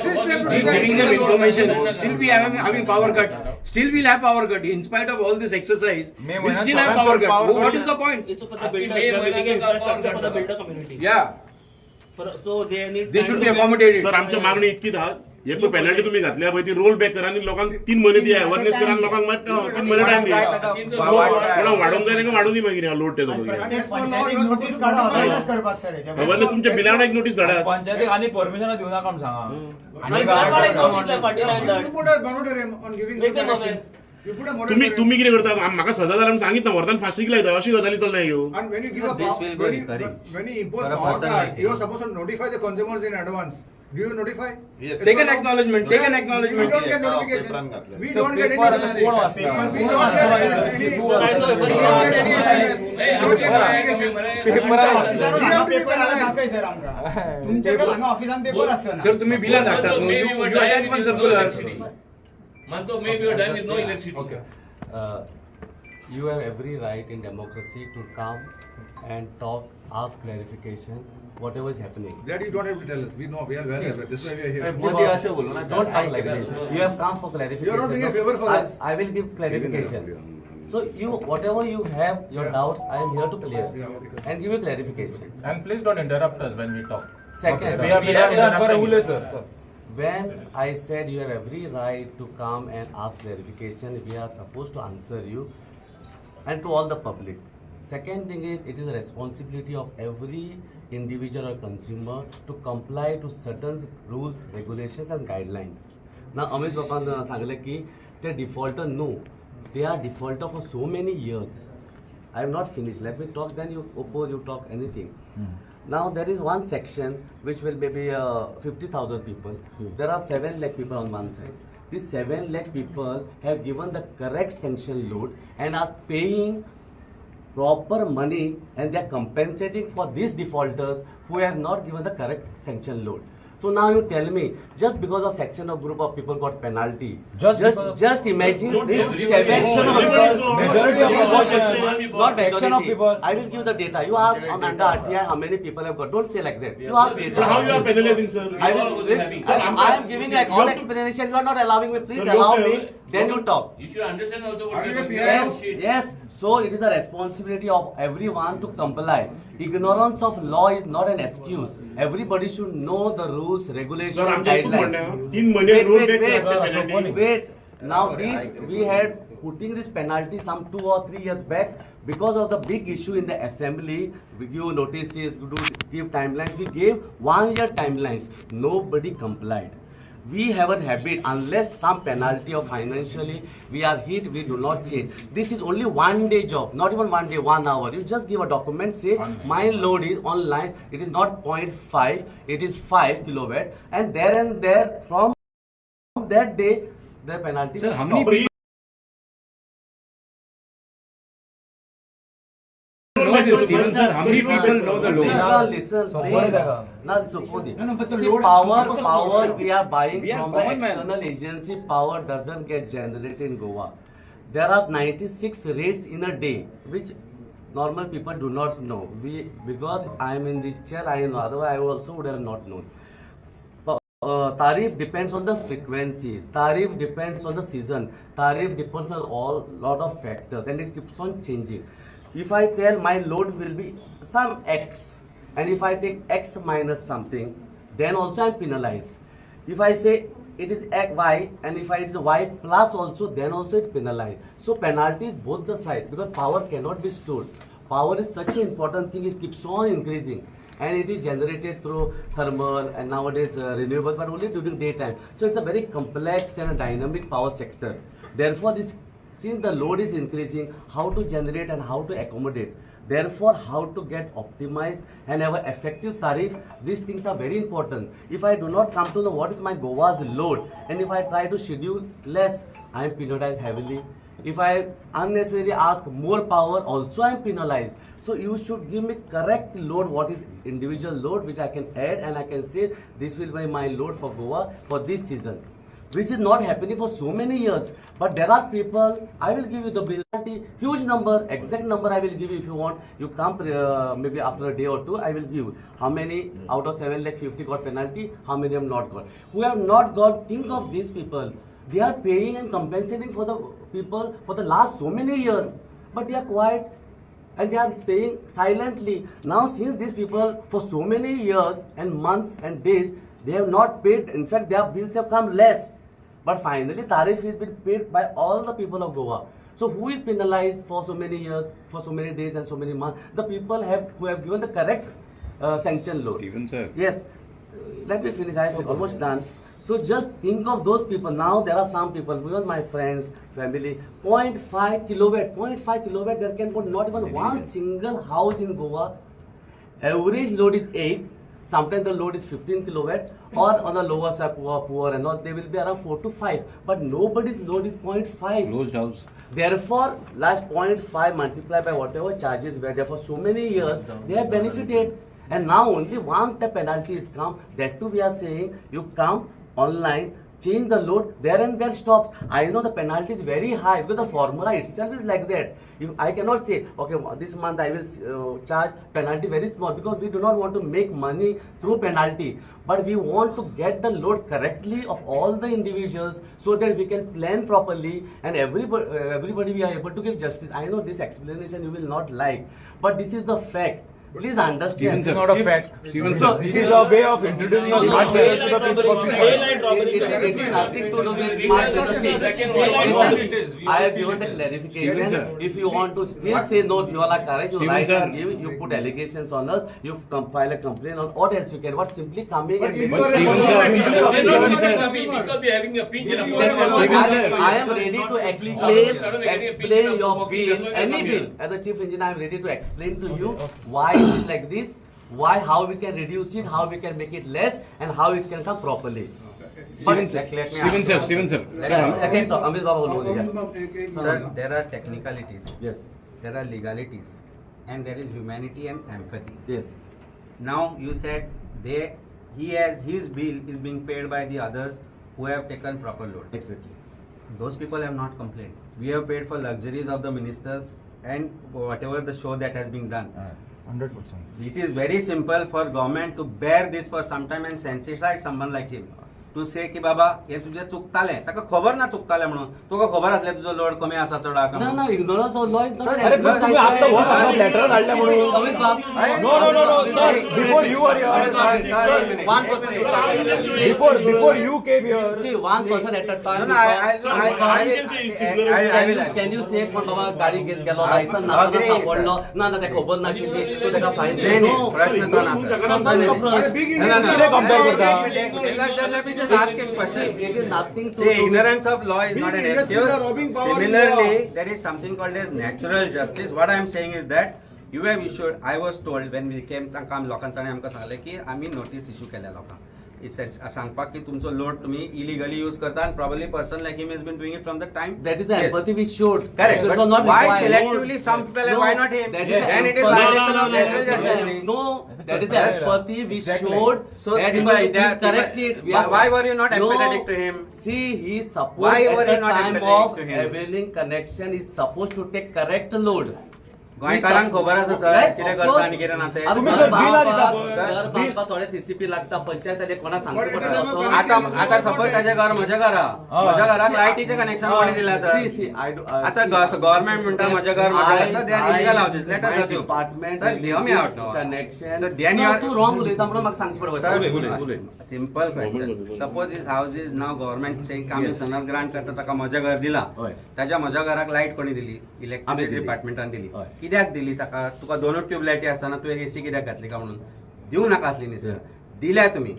Assist them to Getting them information. Still we are having power cut. Still we'll have power cut. In spite of all this exercise, we'll still have power cut. What is the point? It's for the builder. They are building infrastructure for the builder community. Yeah. So they need. They should be accommodated. Sir, आमच्या मागणी इतकी आहा, हे पळय penalty तुमी घातल्या पळय ती रोल बॅक करा आनी लोकांक 3 महिने दिया, अवेअरनेस करा आनी लोकांक मात 3 महिने टायम दिया. कोणाक वाडोवंक जाय तांकां वाडोवंक दी मागीर लोड तेजो. नोटीस काडा अवेअरनेस करपाक सर, अवेअरनेस तुमच्या बिलान एक नोटीस धाडात. पंचायतीक आनी परमिशन दिवं नाका म्हूण सांगा. तुम्ही तुम्ही कितें करता म्हाका सजा जाल्यार सांगित ना, व्हरतान फाशीक लायता अशी गजाली चलना ह्यो. And when you give a when you impose power cut, you are supposed to notify the consumers in advance. Do you notify? Yes. Take an acknowledgement. Take an acknowledgement. We don't get notification. We don't get any notification. We don't get any. We don't get any SMS. We don't get notification. Paper दाखय sir आमकां, तुमच्याकडे हांगा ऑफिसान paper आसता ना sir. तुम्ही बिलां धाडटात न्हू, you attach one circular. Manto, maybe you're done with no electricity. Okay. You have every right in democracy to come and talk, ask clarification, whatever is happening. That you don't have to tell us. We know, we are well aware. This is why we are here. Don't talk like this. You have come for clarification. You are not doing a favor for us. I will give clarification. So you, whatever you have, your doubts, I am here to clear and give you clarification. And please don't interrupt us when we talk. Second, we are interrupting. When I said you have every right to come and ask clarification, we are supposed to answer you and to all the public. Second thing is, it is a responsibility of every individual or consumer to comply to certain rules, regulations and guidelines. Now, Amit Baban सांगले की ते defaulter, no, they are defaulter for so many years. I am not finished. Let me talk, then you oppose, you talk anything. Now there is one section which will maybe 50,000 people. There are 7 lakh people on one side. These 7 lakh people have given the correct sanction load and are paying proper money, and they are compensating for these defaulters who have not given the correct sanction load. So now you tell me, just because a section of group of people got penalty, just imagine this section of people, majority of people, not section of people. I will give the data. You ask on under RTI how many people have got. Don't say like that. You ask data. But how you are penalizing, sir? I am giving like all explanation. You are not allowing me. Please allow me. Then you talk. You should understand also what yes, yes. So it is a responsibility of everyone to comply. Ignorance of law is not an excuse. Everybody should know the rules, regulations, guidelines. Wait. Now this we had putting this penalty some 2 or 3 years back because of the big issue in the assembly. We give notices, give timelines. We gave 1 year timelines. Nobody complied. We have a habit, unless some penalty or financially we are hit, we do not change. This is only 1 day job, not even 1 day, 1 hour. You just give a document, say my load is online, it is not 0.5, it is 5 kilowatt, and there from that day the penalty will stop. Steven sir, how many people know the law? Listen, please. Now, suppose see, power we are buying from the external agency. Power doesn't get generated in Goa. There are 96 rates in a day, which normal people do not know. Because I am in this chair, I know. Otherwise, I also would have not known. Tariff depends on the frequency. Tariff depends on the season. Tariff depends on all lot of factors, and it keeps on changing. If I tell my load will be some X, and if I take X minus something, then also I am penalized. If I say it is Y, and if it is Y plus also, then also it's penalized. So penalty is both the side, because power cannot be stored. Power is such an important thing, it keeps on increasing. And it is generated through thermal and nowadays renewable, but only during daytime. So it's a very complex and a dynamic power sector. Therefore, this, since the load is increasing, how to generate and how to accommodate. Therefore, how to get optimized and have an effective tariff, these things are very important. If I do not come to know what is my Goa's load, and if I try to schedule less, I am penalized heavily. If I unnecessarily ask more power, also I am penalized. So you should give me correct load, what is individual load, which I can add, and I can say this will be my load for Goa for this season, which is not happening for so many years. But there are people, I will give you the bill, huge number, exact number I will give you if you want. You come maybe after a day or two, I will give how many out of 7,50,000 got penalty, how many have not got. Who have not got, think of these people. They are paying and compensating for the people for the last so many years, but they are quiet and they are paying silently. Now since these people for so many years and months and days, they have not paid. In fact, their bills have come less. But finally, tariff has been paid by all the people of Goa. So who is penalized for so many years, for so many days and so many months? The people who have given the correct sanction load. Steven sir. Yes. Let me finish. I am almost done. So just think of those people. Now there are some people, even my friends, family, 0.5 kilowatt, 0.5 kilowatt, there can put not even one single house in Goa. Average load is 8. Sometimes the load is 15 kilowatt, or on the lower side, poor and all, they will be around 4 to 5. But nobody's load is 0.5. Closed house. Therefore, last 0.5 multiplied by whatever charges were there for so many years, they have benefited. And now only once the penalty is come, that too we are saying, you come online, change the load, there and there stops. I know the penalty is very high because the formula itself is like that. If I cannot say, okay, this month I will charge penalty very small, because we do not want to make money through penalty, but we want to get the load correctly of all the individuals so that we can plan properly and everybody we are able to give justice. I know this explanation you will not like, but this is the fact. Please understand. This is not a fact. So, this is a way of introducing a smart meters to the people. It is nothing to do with smart meters. I have given the clarification. If you want to still say no, you all are correct. You write and give, you put allegations on us, you compile a complaint on what else you can. What simply coming and because we are having a pinch in our I am ready to explain your bill, any bill. As a chief engineer, I am ready to explain to you why it is like this, why, how we can reduce it, how we can make it less, and how it can come properly. Steven sir. Sir, there are technicalities. Yes. There are legalities, and there is humanity and empathy. Yes. Now you said they He has his bill is being paid by the others who have taken proper load. Exactly. Those people have not complained. We have paid for luxuries of the ministers and whatever the show that has been done. 100%. It is very simple for government to bear this for some time and sensitize someone like him. To say की बाबा हे तुझे चुकताले, ताका खबर ना चुकताले म्हणून, तुका खबर आसले तुजो लोड कमी आसा चड आसा. ना ना, ignorance of law is not. अरे पण तुम्ही आता हो सगळं लेटर धाडले म्हणून. No no no no sir, before you are here, one person, before you came here, see one person at a time. No, I will. Can you say कोण बाबा गाडी घेत गेलो, लायसन नासतना सापडलो, ना ना ताका खबर नाशिल्ली, तूं ताका फायन. प्रश्न तो ना सर. कितें कंपेर करता? Just ask him question. It is nothing to See, ignorance of law is Big not an industries excuse. are robbing power in Similarly, law. there is something called as natural justice. What I am saying is that you have issued. I was told when we came, तांकां लोकांक ताणें आमकां सांगलें की आमी notice issue केल्या लोकांक. It's सांगपाक की तुमचो लोड तुम्ही इलिगली यूज करता and probably person like him has been doing it from the time. That is the empathy we showed. Correct. It But was not why required. selectively some people and No, why not him? that is Then it is empathy. violation of natural justice. No, that is the empathy we showed. So that people, he they are- correct it. We are- Why were you not No. empathetic to him? See, he is supposed Why at were the you not time empathetic of to him? availing connection is supposed to take correct load. गोंयकारांक खबर आसा sir कितें करता आनी कितें ना तें. तुम्ही सर बिल दिता पळय. घर बांदपाक थोडे सीसीपी लागता, पंचायत कोणाक सांगचें But पडटा at the time of असो. आता आता सपोज ताजे घर म्हज्या घरा, म्हज्या घराक लायटीचें कनेक्शन कोणी दिलां sir? See, see, I do- आता see, government म्हणटा म्हजें घर म्हजें घर. Sir, they are illegal houses. Let us my assume. department Sir, hear me out now. Connection. So then you are- तूं wrong उलयता म्हणून म्हाका सांगचें पडटा. Simple question. Suppose his house is now government saying आमी सनद ग्रांट करता, ताका म्हजें घर दिला, हय. ताज्या म्हज्या घराक लायट कोणी दिली? आमी इलेक्ट्रिसिटी दिली. डिपार्टमेंटान दिली. हय. कित्याक दिली ताका? तुका दोनूच ट्यूबलायटी आसतना तुवें एसी कित्याक घातली का म्हणून दिवं नाका आसली न्ही सर, दिल्या तुमी.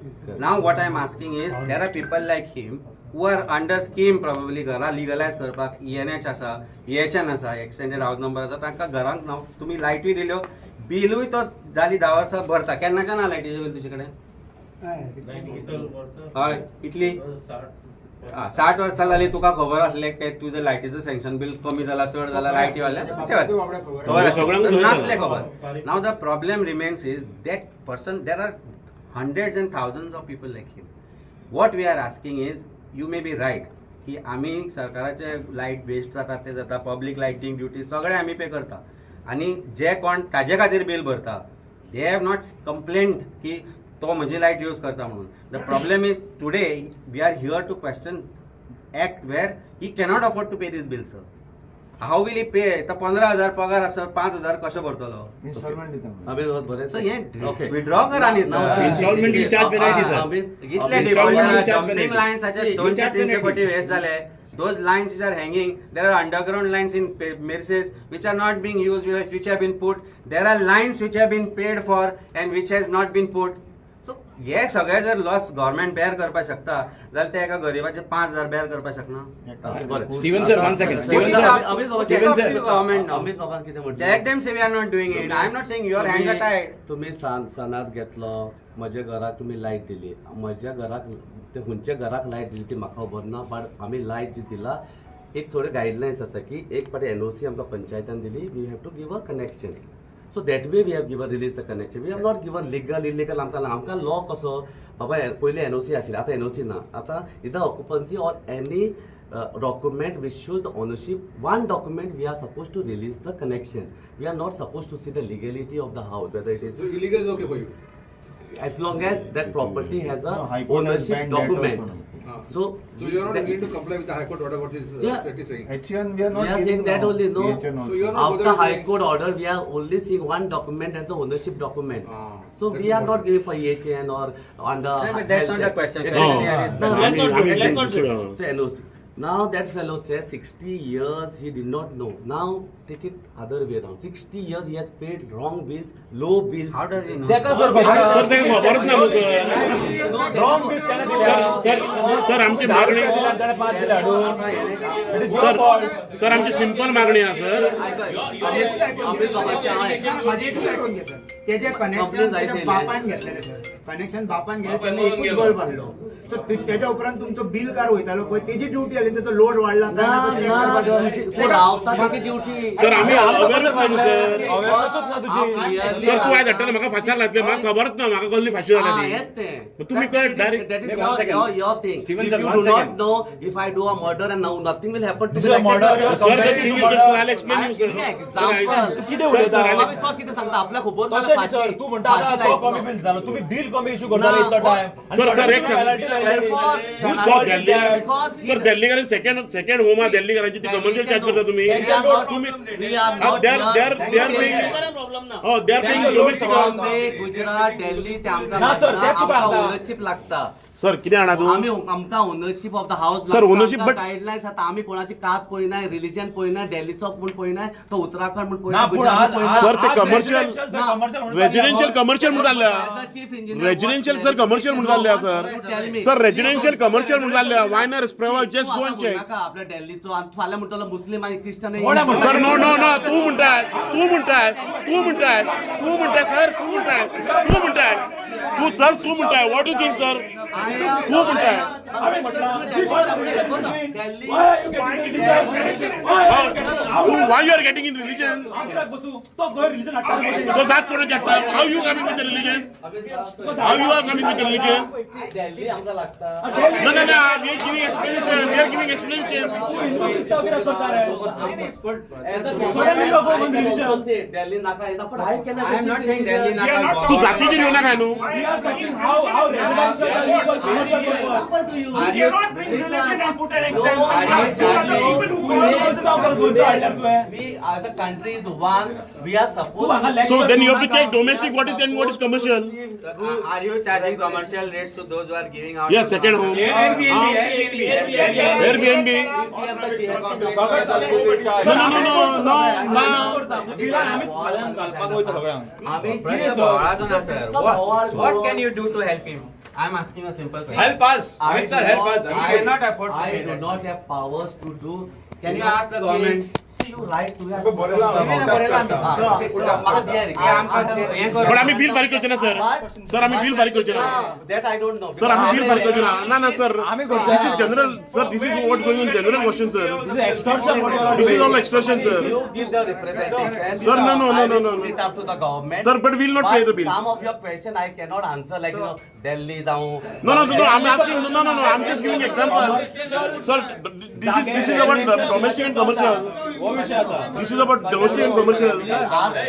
Now what I am asking is there are people like him who are under scheme probably घरां लिगलायज करपाक. ENH आसा, EHN आसा, एक्सटेंडेड हावज नंबर आसा, तांकां घरांक तुमी लायटूय दिल्यो, बिलूय तो जाली 10 वर्सां भरता. केन्नाच्यान ना लायटीचें बील तुजे कडेन? हय, कितली? 60 वर्सां जाली. तुका खबर आसलें की तुजें लायटीचें सँक्शन बील कमी जाला चड जाला लायटी वाल्या खबर नासलें खबर. Now the problem remains is that person, there are hundreds and thousands of people like him. What we are asking is, you may be right की आमी सरकाराचे लायट वेस्ट जाता ते जाता, पब्लीक लायटींग ड्युटी सगळें आमी पे करता आनी जे कोण ताजे खातीर बील भरता they have not complaint की तो म्हजी लायट यूज करता म्हणून. The problem is today we are here to question act where he cannot afford to pay this bill sir. How will he pay? तो 15,000 पगार आसा, 5,000 कशें भरतलो? इन्स्टॉलमेंट दिता. सो हें विड्रॉ करा न्ही सर. इन्स्टॉलमेंट विचार्ज पेनल्टी सर. इतले डिफॉल्टर जंपींग लायन्साचे 200-300 कोटी वेस्ट जाले. Those lines which are hanging, there are underground lines in Merces which are not being used, which have been put. There are lines which have been paid for and which has not been put. So हे सगळे जर loss government bare करपाक शकता जाल्यार ते एका गरिबाचे 5,000 bare करपाक शकना. Steven sir, one second. Steven sir, Steven sir, government Amit बाबान कितें म्हणलें? Let them say we are not doing it. I am not saying your hands are tied. तुम्ही सनात घेतलो, म्हज्या घराक तुमी लायट दिली, म्हज्या घराक ते खंयच्या घराक लायट दिली ती म्हाका खबर ना, बट आमी लायट जी दिला एक थोडे गायडलायन्स आसा की एक पाटी एनओसी आमकां पंचायतान दिली, we have to give a connection. So that way we have given release the connection. We have not given legal illegal. आमकां आमकां लॉ कसो बाबा पयलीं एनओसी आशिल्ली, आतां एनओसी ना. आतां either occupancy or any document which shows the ownership, one document we are suppose to release the connection. We are not suppose to see the legality of the house whether it is illegal is okay for you as long as that property has a No, High Court has ownership banned that document. also. So So you are not agreeing to comply with the High Court order, what is Yeah. saying? HN we are not We are saying giving that now. only, no. EHN also. So you are not After bothered High saying- Court order, we are only seeing one document as the ownership document. So That's we are not important. giving for EHN or on the. No, but that's not the question. It- Question here is No, Let's not do it. Let's not do it. Say NOC. Now that fellow says 60 years he did not know. Now take it other way around. 60 years he has paid wrong bills, low bills. How does he know? ताका sir sir ताका खबरच ना न्हू sir. Wrong bill ताणें दिल्या. Sir sir आमची मागणी ताणें 5 दिले हाडून. It is your sir fault. Sir आमची सिंपल मागणी आसा सर. अमित बाबाची हांव माझे एकूच आयकून घे सर, तेजे कनेक्शन Complaint तेच्या जायते बापान घेतलेले सर. कनेक्शन बापान गेले तेन्ना एकूच बल्ब हाडलो. सो तेज्या उपरांत तुमचो बिल कार वयतालो पळय तेजी ड्युटी आसली, तेजो लोड वाडला काय ना तो चेक करपाचो. रावता तेजी ड्युटी. सर आमी अवेरच ना सर. सर तूं आयज हाडटना म्हाका फांसार घातले, म्हाका खबरच ना म्हाका कसली फांशी जाली ती. तुमी कळट direct. That is your thing. If you do not know, if I do a murder and now nothing will happen to me. Sir the thing is sir I will explain you sir. Example तूं कितें उलयता? तो कितें सांगता आपल्याक खबर ना. Sir तूं म्हणटा आतां तो कमी बिल जालो, तुमी बिल कमी इशू करताले इतलो टायम. सर सर एक सर दिल्लीकारांची सेकंड होम आहा दिल्लीकारांची, ती कमर्शियल चार्ज करता तुमी. गुजरात दिल्ली ते आमकां ओनरशीप लागता. सर कितें जाणा तूं, आमी आमकां ownership of the house sir. Ownership but guidelines आतां आमी कोणाची कास्ट पळयनाय, रिलिजन पळयनाय, दिल्लीचो म्हूण पळयनाय, तो उत्तराखंड म्हूण पळयनाय. सर ते कमर्शियल रेजिडेन्शियल कमर्शियल म्हूण जाल्ल्या, रेजिडेन्शियल सर कमर्शियल म्हूण जाल्ल्या सर. सर रेजिडेन्शियल कमर्शियल म्हूण जाल्ल्या. वाय ना जस्ट गो एंड चेक. आपल्या दिल्लीचो आनी फाल्यां म्हणटलो मुस्लीम आनी Christian. Sir no no no तूं म्हणटाय, तूं म्हणटाय, तूं म्हणटाय, तूं म्हणटाय सर, तूं म्हणटाय, तूं म्हणटाय, तूं सर तूं म्हणटाय. What you think sir? तूं म्हणटाय why you are getting in religion? तो जात कोणाची हाडटा? How you coming with religion? How you are coming with religion? No no no we are giving explanation, we are giving explanation. तूं जातीचेर येवना काय न्हू? We as a country is one. We are supposed to. So then you have to check domestic what is and what is commercial. Are you charging commercial rates to those who are giving out? Yes, second home. Airbnb. No no no no no no. What can you do to help him? I am asking a simple thing. Help us. Sir, help us. I cannot afford to. I do not have powers to do. Can you ask the government? You write to have. But आमी bill फारीक करचे ना sir. Sir आमी bill फारीक करचे ना. That I don't know. Sir आमी bill फारीक करचे ना. ना ना sir. This is general sir. This is what going on general question sir. This is all extortion sir. You give the representation. Sir no no no no no. Put it up to the government. Sir but we will not pay the bill. Some of your question I cannot answer like you know Delhi जाऊं. No no no I'm asking no no no I'm just giving example. Sir this is about domestic and commercial. This is about domestic and commercial.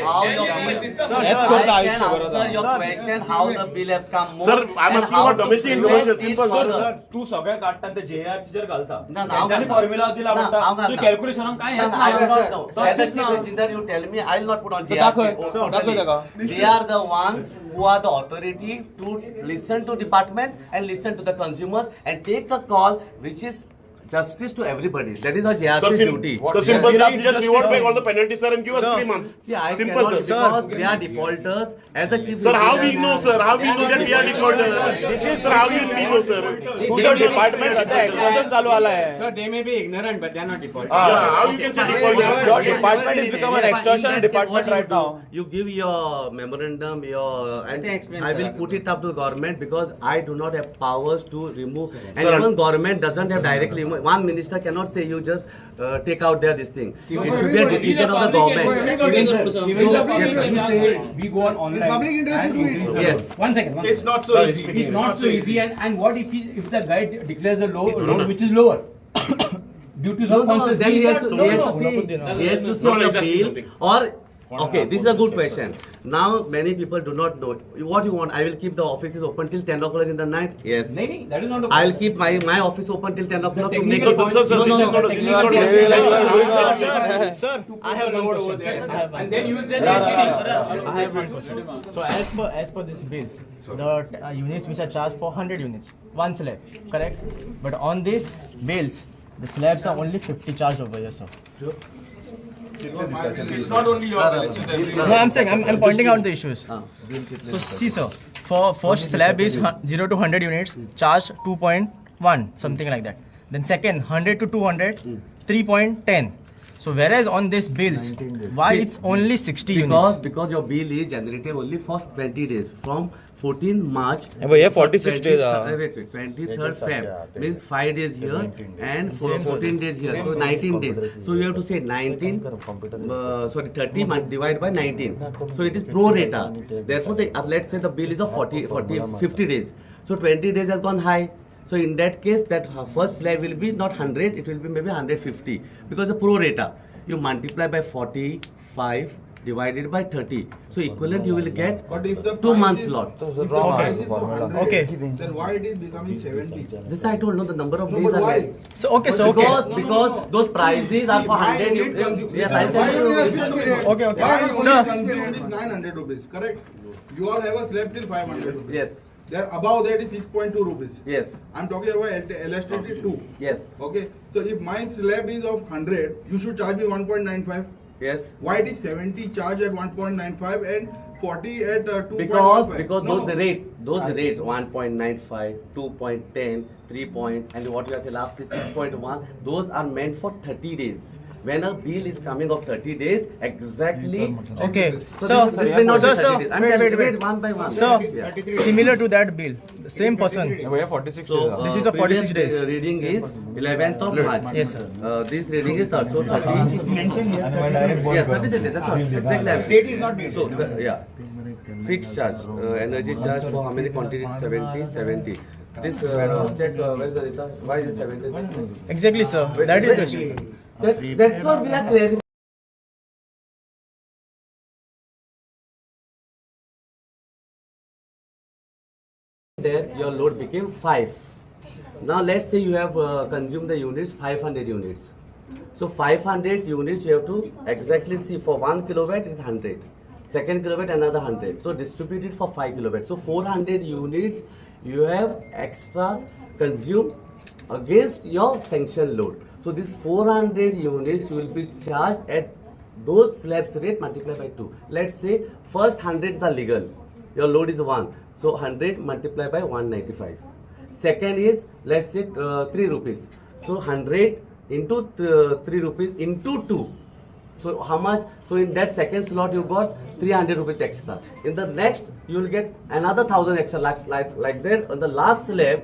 How your answer your question, how the bill has come more. Sir, I'm asking about domestic and commercial. Simple, sir. तूं सगळें काडटा ते JRC चेर घालता. तेंच्यांनी formula दिला म्हणटा. तुवें कॅल्क्युलेशनाक कांय येत ना. As a chief engineer, you tell me, I will not put on JRC. दाखय ताका. They are the ones who are the authority to listen to department and listen to the consumers and take a call which is justice to everybody. That is our JRC's duty. So simple thing, just reward back all the penalties, sir, and give us 3 months. See, I simple, cannot, sir. Because they are defaulters. As a chief, sir, how we know, sir? How we know that we are defaulters? Sir, how you we know, sir? तुझं department आता extortion चालू आला आहे. Sir, they may be ignorant, but they are not defaulters. Yeah, how you can say defaulters? Your department is become an extortion department right now. You give your memorandum, your, and I will put it up to the government because I do not have powers to remove. And even government doesn't have directly. One minister cannot say you just take out there this thing. It should be a decision of the government. We go on online. Public interest to do it. Yes. One second. It's not so easy. It's not so easy. And what if the guy declares a low load which is lower? Due to some conscious, then he has to see on the bill or. Okay, this is a good question. Now many people do not know what you want. I will keep the offices open till 10 o'clock in the night. Yes. No, that is not. I will keep my office open till 10 o'clock to make. No, sir, sir, this is not. This is not. Sir, I have one question. And then you will say they are cheating. I have one question. So as per this bills, the units which are charged for 100 units, one slab, correct? But on these bills, the slabs are only 50 charged over here, sir. It's not only your bill, it's everyone. No, I'm saying, I'm pointing out the issues. So see, sir, for first slab is 0 to 100 units, charge 2.1, something like that. Then second, 100 to 200, 3.10. So whereas on this bills, why it's only 60 units? Because your bill is generated only for 20 days from 14 March. Hey, 46 days. Wait, 23rd Feb means 5 days here and 14 days here, so 19 days. So you have to say 30 divided by 19. So it is pro rata. Therefore, the let's say the bill is of 50 days. So 20 days has gone high. So in that case, that first slab will be not 100, it will be maybe 150 because the pro rata. You multiply by 45 divided by 30. So equivalent you will get but if the 2 months lot. If the price is 100, okay, then why it is becoming 70? This I told, no, the number of days are less. So okay, so okay. Because those prices are for 100. Yes, I tell you. Okay, okay. Sir, is 900 rupees, correct? You all have a slab till 500 rupees. Yes. There above that is 6.2 rupees. Yes. I'm talking about elasticity 2. Yes. Okay. So if my slab is of 100, you should charge me 1.95. Yes. Why it is 70 charged at 1.95 and 40 at 2.15? Because no. Those rates 1.95, 2.10, 3 point, and what you say last is 6.1. Those are meant for 30 days. When a bill is coming of 30 days, exactly. Okay. So, so, this may not so, be 30 days. I'm wait, one by one. So, yeah. Similar to that bill, the same person. 46 so, days. This is a 46 days. Reading is 11th of March. Yes, sir. This reading is also 30. It's mentioned here. Yeah, 33 days. That's what exactly. Date is not made. So, yeah. Fixed charge, energy charge for how many quantity? 70, 70. This check, where is Anita? Why is it 70? Exactly, sir. That is the. That's what we are clarifying. There, your load became 5. Now let's say you have consumed the units, 500 units. So 500 units you have to exactly see for 1 kilowatt is 100. Second kilowatt another 100. So distribute it for 5 kilowatt. So 400 units you have extra consumed against your sanction load. So this 400 units will be charged at those slabs rate multiplied by 2. Let's say first 100 are legal. Your load is 1. So 100 multiplied by 195. Second is, let's say 3 rupees. So 100 into 3 rupees into 2. So how much? So in that second slot you got 300 rupees extra. In the next you will get another 1000 extra, like that. On the last slab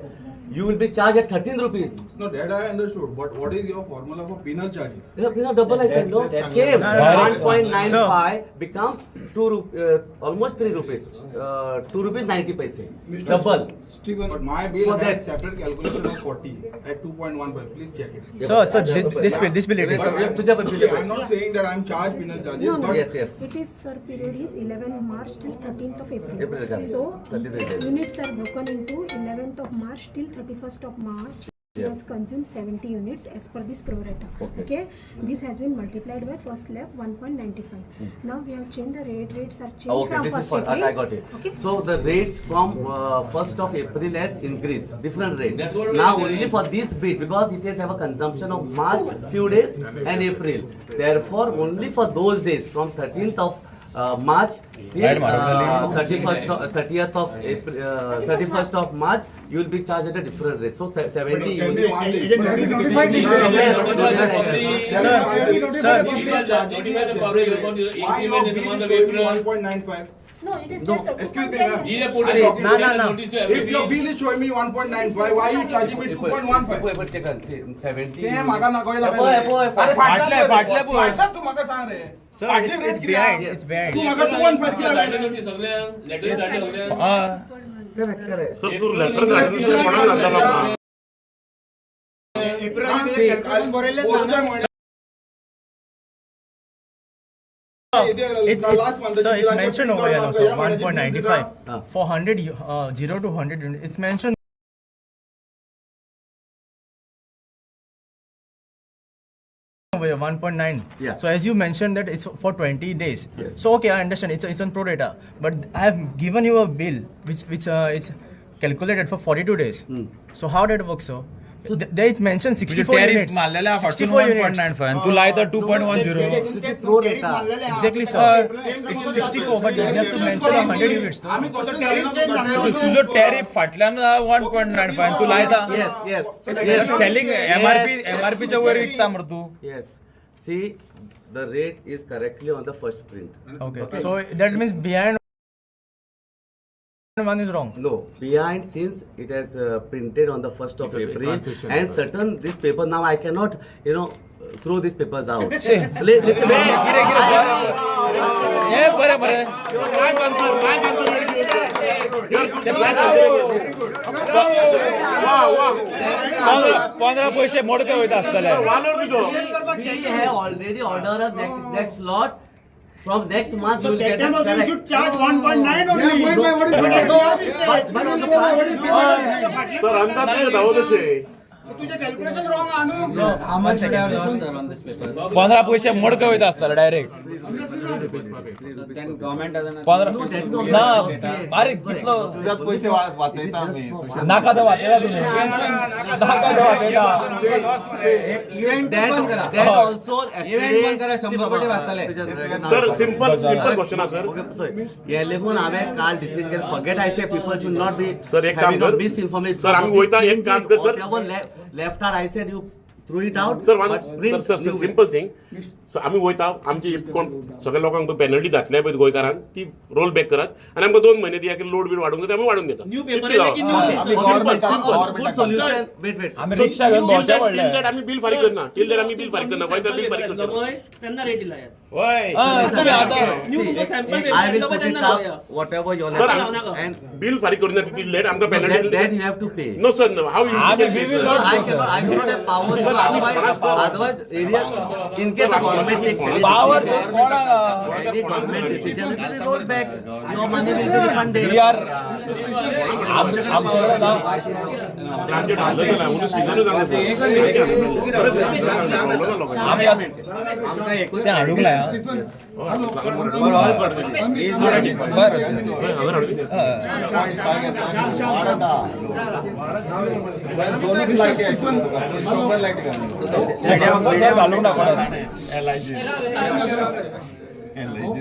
you will be charged at 13 rupees. No, that I understood. But what is your formula for penal charges? Yeah, penal double I said, no. Same. 1.95 becomes 2 almost 3 rupees. 2 rupees 90 paise. Double. Steven, but my bill had separate calculation of 40 at 2.15. Please check it. So, so this bill it is. I'm not saying that I'm charged penal charges. No, no. But yes, yes. It is, sir, period is 11 March till 13th of April. April. So, units are broken into 11th of March till 31st of March. Yes. Has consumed 70 units as per this pro rata. Okay. Okay. This has been multiplied by first slab 1.95. Now we have changed the rate. Rates are changed. Okay, from this first is for April. I got it. Okay. So the rates from 1st of April has increased. Different rates. Now only for this bit, because it has have a consumption of March few days and April. Therefore, only for those days from 13th of March till 30th of April, 31st of March, you will be charged at a different rate. So 70 units. Sir, 1.95. No, it is No. just Excuse me, ma'am. No, no, no. If your bill is showing me 1.95, why are you charging me 2.15? Taken, 70. ते म्हाका ना कळना. अरे फाटल्या फाटल्या तू म्हाका सांग रे. Sir, it's behind. It's behind. तू म्हाका 2.15 कित्याक लायलें? Correct, correct. Sir, तू लेटर धाडून कोणाक धाडटा लोकांक? April It's, sir, it's mentioned over here also 1.95 for 100 0 to 100. It's mentioned over here 1.9. Yeah. So as you mentioned that it's for 20 days. Yes. So okay, I understand it's on pro rata, but I have given you a bill which is calculated for 42 days. So how that works, sir? So there it's mentioned 64 units. 64 units. 1.95 तू लायता 2.10. Pro rata. Exactly, sir. It's 64, but you have to mention 100 units. तुझो tariff फाटल्यान 1.95 तू लायता. Yes, yes. Yes. Selling MRP च्या वयर विकता मरे तू. Yes. See, the rate is correctly on the first print. Okay. So that means behind one is wrong. No, behind, since it has printed on the 1st of April, and certain this paper now I cannot, you know, throw these papers out. Listen, wait. We have already ordered a next lot. From next month, so you will that get time also you should charge 1.9 only. But on the sir, अंदाज तुझे धावत असे. तुझे calculation wrong आणू. How much would have lost sir on this paper? 15 पैसे मोडके वयता आसतले direct. Then government doesn't. 15 ना बारीक कितलो तुझ्यात पैसे वाचयता आमी. नाका तो वाचयता तुमी. नाका तो वाचयता. इव्हेंट बंद करा. That also event बंद करा 100 कोटी वाचतले. सर सिंपल सिंपल क्वेश्चन आसा सर. हे लेगून हांवें काल डिसिजन केलें. Forget I say people should not be sir एक काम कर. मिसइन्फॉर्मेशन. सर आमी वयता एक काम कर sir. Left hand, I said you threw it out. Sir, one, sir, sir, simple thing. So, आमी वयता आमची कोण सगळ्या लोकांक पेनल्टी जातले पळय गोंयकारांक ती रोल बॅक करात आनी आमकां 2 म्हयने दिया की लोड बीड वाडूंक जाय आमी वाडून घेता. न्यू पेपर आमी बिल फारीक करना. टिल that आमी बिल फारीक करना. गोंयकार बिल फारीक करता तेन्ना रेट दिला. Whatever your sir, bill फारीक करना टिल that आमकां penalty that you have to pay. No sir, no how you I cannot, I do not have power. Otherwise area in case the government takes any power any government decision, it will roll back. Your money will be refunded. We are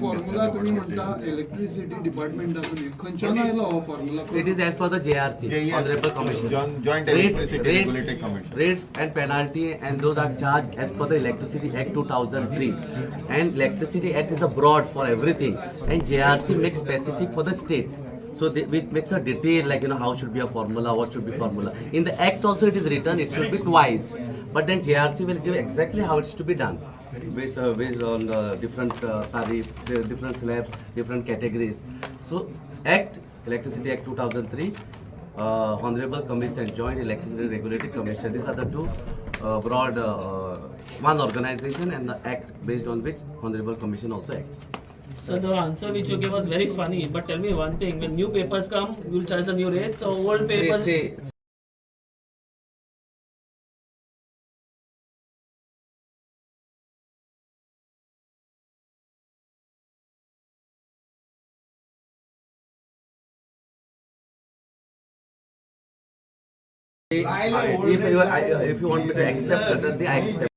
formula तुम्ही म्हणता electricity डिपार्टमेंटातून खंयच्यान आयलो हो formula? It is as per the JRC, Honorable Commission, Joint Electricity Regulatory Commission. Rates and penalty and those are charged as per the Electricity Act 2003. And Electricity Act is a broad for everything, and JRC makes specific for the state. So they, which makes a detail like, you know, how should be a formula, what should be formula. In the act also it is written it should be twice, but then JRC will give exactly how it's to be done, based on the different tariff, the different slabs, different categories. So Act, Electricity Act 2003, Honorable Commission, Joint Electricity Regulatory Commission. These are the two broad one organization and the act based on which Honorable Commission also acts. So the answer which you gave was very funny, but tell me one thing, when new papers come, you will charge the new rates, so old papers... Say, if you want me to accept certainly, I accept.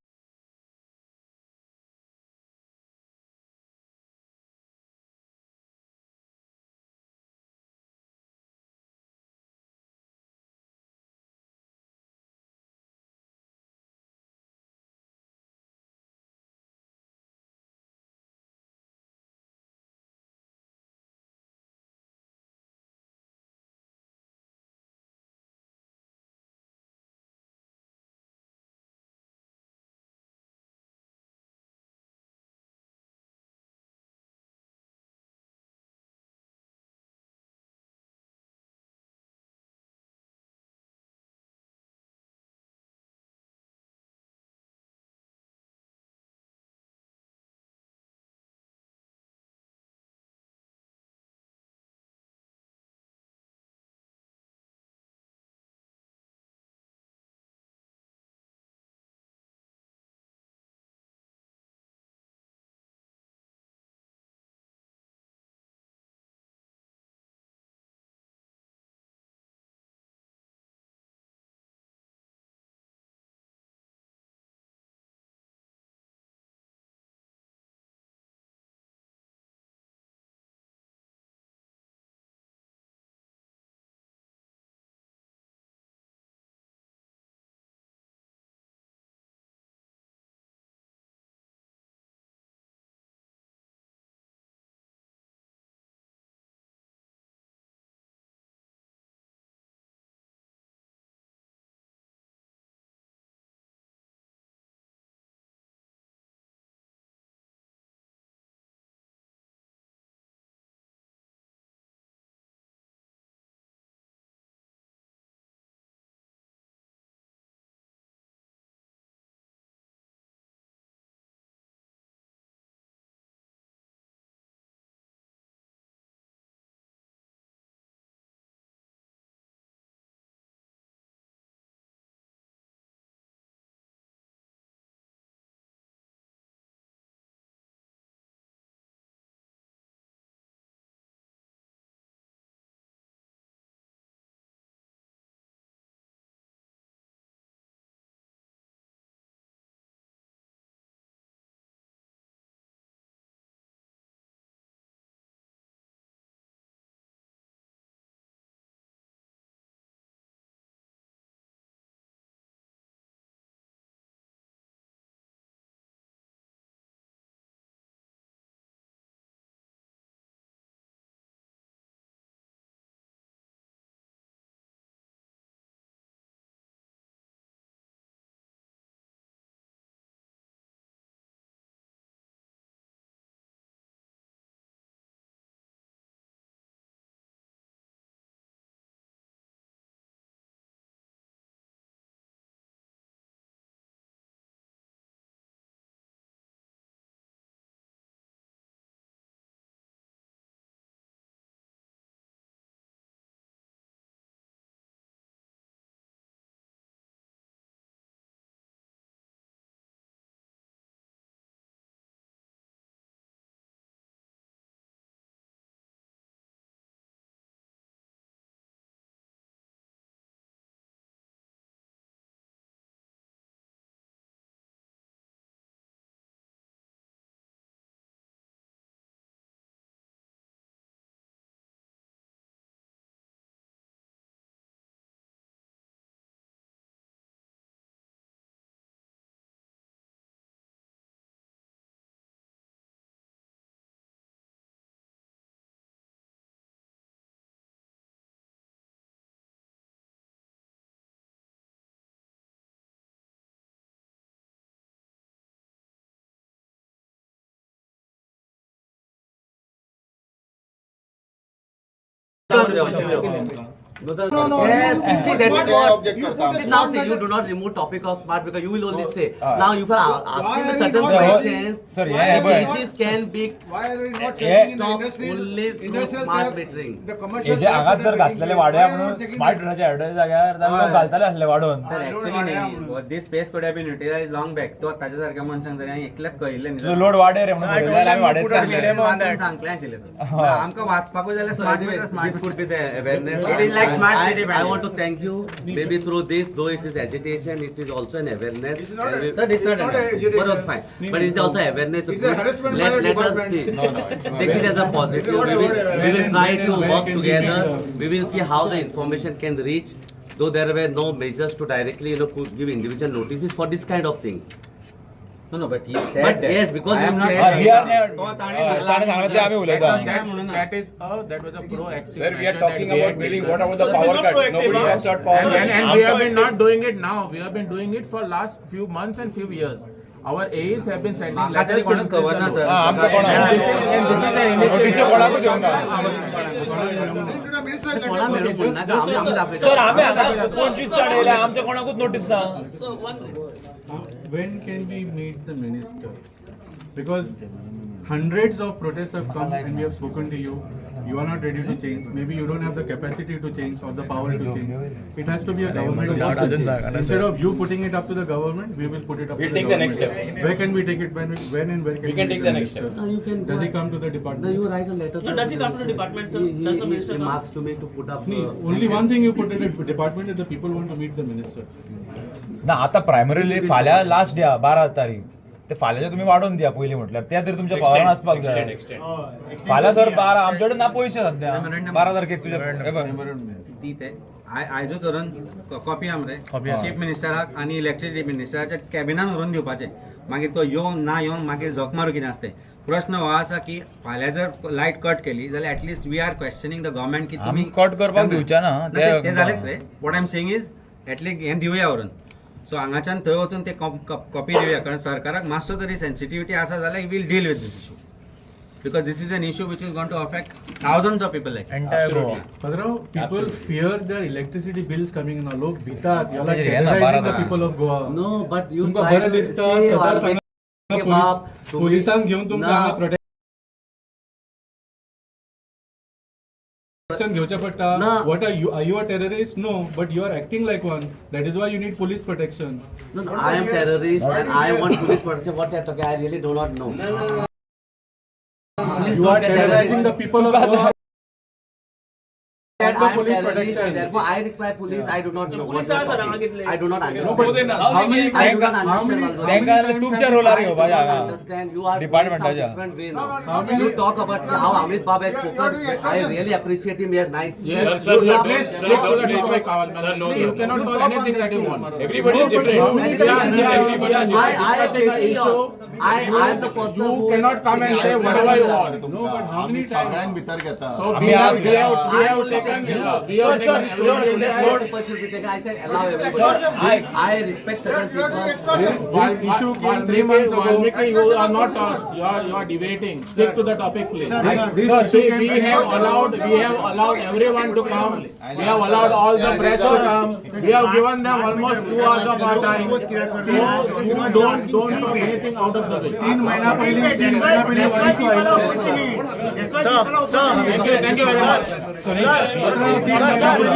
No. Yes, see, that is what. See, now see, you do not remove topic of smart because you will only say. Now you are asking me certain questions. Sorry, yeah, can be. Why are we not checking in the industries? Only through smart metering. The commercial. जे हांगाच जर घातलेले वाड्या म्हणून smart मिटराचे ऍडव्हर्टायज जाग्यार जाल्यार घालतले आसले वाडोवन. सर एक्चुअली न्ही, this space could have been utilise long back. तो ताच्या सारक्या मनशांक जरी एकल्याक कळिल्लें न्ही, लोड वाडे रे म्हणून आमी वाडयता सांगलें आशिल्लें सर. आमकां वाचपाकूय जाल्यार smart meter smart could be the awareness. It is like smart city. I want to thank you. Maybe through this, though it is agitation, it is also an awareness. It's not, sir, it's not an agitation. But fine. But it's also awareness. It's a harassment by the let us department. see. No, it's not. Take it as a positive. We will try to work together. We will see how the information can reach. Though there were no measures to directly, you know, give individual notices for this kind of thing. No, but he said but that. Yes, because I am not. That is that was a proactive. Sir, we are talking about billing. What about the power cut? Nobody has got power. And we have been not doing it now. We have been doing it for last few months and few years. Our AEs have been sending letters to the governor, sir. And this is an initiative. Sir, आम्ही आता 25 जाण येयले, आमच्या कोणाकूच notice ना. When can we meet the minister? Because hundreds of protests have come and we have spoken to you. You are not ready to change. Maybe you don't have the capacity to change or the power to change. It has to be a government decision. Instead of you putting it up to the government, we will put it up we'll to the take the government. Next step. Where can we take it? When and where can we can take the next step? No, you can. Does he come to the department? No, you write a letter. No, does he come to the department, sir? Does the minister come? Asked to me to put up. No, only one thing you put it at department is the people want to meet the minister. ना आता primarily फाल्यां last day 12 तारीख, ते फाल्यांचे तुमी वाडोवन दिया पयलीं म्हटल्यार त्या तरी तुमच्या पावरान आसपाक जाय. फाल्यां सर 12 आमचे कडेन ना पयशे सद्या 12 तारखेक तुज्या दी ते आयजूच व्हरून कॉपी आमरे चीफ मिनिस्टराक आनी इलेक्ट्रिसिटी मिनिस्टराच्या कॅबिनान व्हरून दिवपाचें. मागीर तो येवन ना येवन मागीर झोक मारू कितें आसता. प्रश्न हो आसा की फाल्यां जर लायट कट केली जाल्यार at least we are questioning the government की तुमी कट करपाक दिवचे ना. ते जालेच रे. What I am saying is at least हें दिवया व्हरून. सो हांगाच्यान थंय वचून ते कॉपी दिवया, कारण सरकाराक मातसो तरी सेन्सिटिविटी आसा जाल्यार will deal with this issue, because this is an issue which is going to affect thousands of people like entire Goa. Padrao, people fear their electricity bills coming now. लोक भितात. You are terrorizing the people of Goa. No, but you तुमकां बरें दिसता सदांच पोलिसांक घेवन तुमकां हांगा protection घेवचें पडटा. What are you? Are you a terrorist? No, but you are acting like one. That is why you need police protection. No, I am terrorist and I want police protection. What you are talking, I really do not know. You are terrorizing the people of Goa. I am police terrorist protection. Therefore, I require police. I do not know. Police what you are talking. I do not understand. How many? I do not understand. तुमच्या roller घेवपाचें I हांगा understand. You are डिपार्टमेंटाच्या. different way now. You talk about how Amit Bab has spoken. I really appreciate him. He has nice. Yes, sir, please stick to the topic. You cannot talk anything that you want. Everybody is different. I am facing your. I am the person You who cannot come and say whatever you want. No, but how many times? सगळ्यांक भितर घेता. So we have taken we have taken I said allow everybody. I respect certain people. This issue came 3 months ago. Valmiki, you are not us. You are debating. Stick to the topic, please. This See, issue we have allowed everyone to come. We have allowed all the press to come. We have given them almost 2 hours of our time. So you don't talk anything out of the way. 3 महिना पयलीं issue आयलो. Sir, sir, Thank you very much. Sir, sir, sir, sir,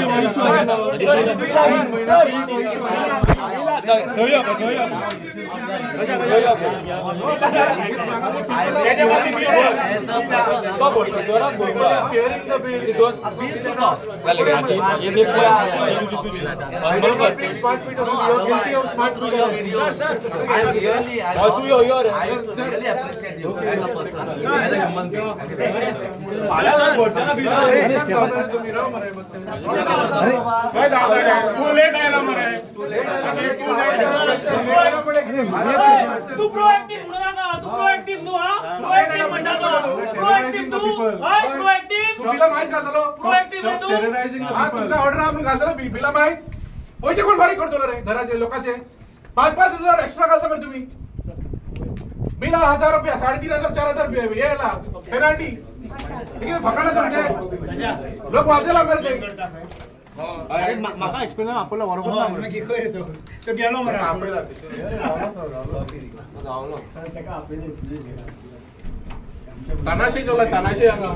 I really appreciate you as a person, as a human being. तू late आयला मरे. तू proactive म्हणू नाका. तू प्रोएक्टिव्ह न्हू. हा, प्रोएक्टिव्ह म्हणटा तो. प्रोएक्टिव्ह तू. हय, प्रोएक्टिव्ह. बिला मायज घालतलो. प्रोएक्टिव्ह रे तू. हा, तुमकां ऑर्डर आहा म्हणून घालतलो बिला मायज. पयशे कोण फारीक करतलो रे घराचे लोकांचे? 5-5 हजार एक्स्ट्रा घालता मरे तुमी. बिला 1000 रुपया, 3500, 4000 रुपया हे येला पेनाल्टी. कितें फकाणां तुमचें? लोक वाजेला मरे ते. म्हाका एक्सप्लेन आपलो बरोबर ना तो गेलो मरे आपयला तानाशी चोला तानाशी हांगा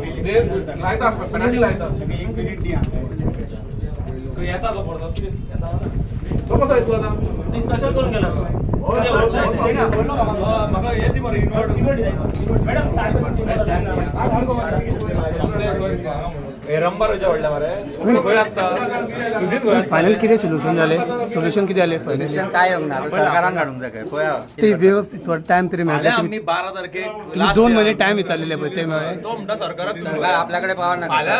लायता पेनाल्टी लायता. एक मिनिट दी येता तो परतो तो कसो येतलो आतां डिस्कशन करून गेला तो. म्हाका हे दी मरे इन्वर्ट मॅडम रंबार वयच्या व्हडल्या मरे खंय आसता सुदीत खंय. फायनल कितें सोल्युशन जालें? सोल्युशन कितें जालें? सोल्युशन काय येवंक ना, सरकारान काडूंक जाय. पळया ते वेव थोडो टायम तरी मेळटा. आमी 12 तारखेक 2 म्हयने टायम विचारलेले पळय ते मेळ्ळे. तो म्हणटा सरकाराक सरकार आपल्याकडे पावर ना. फाल्यां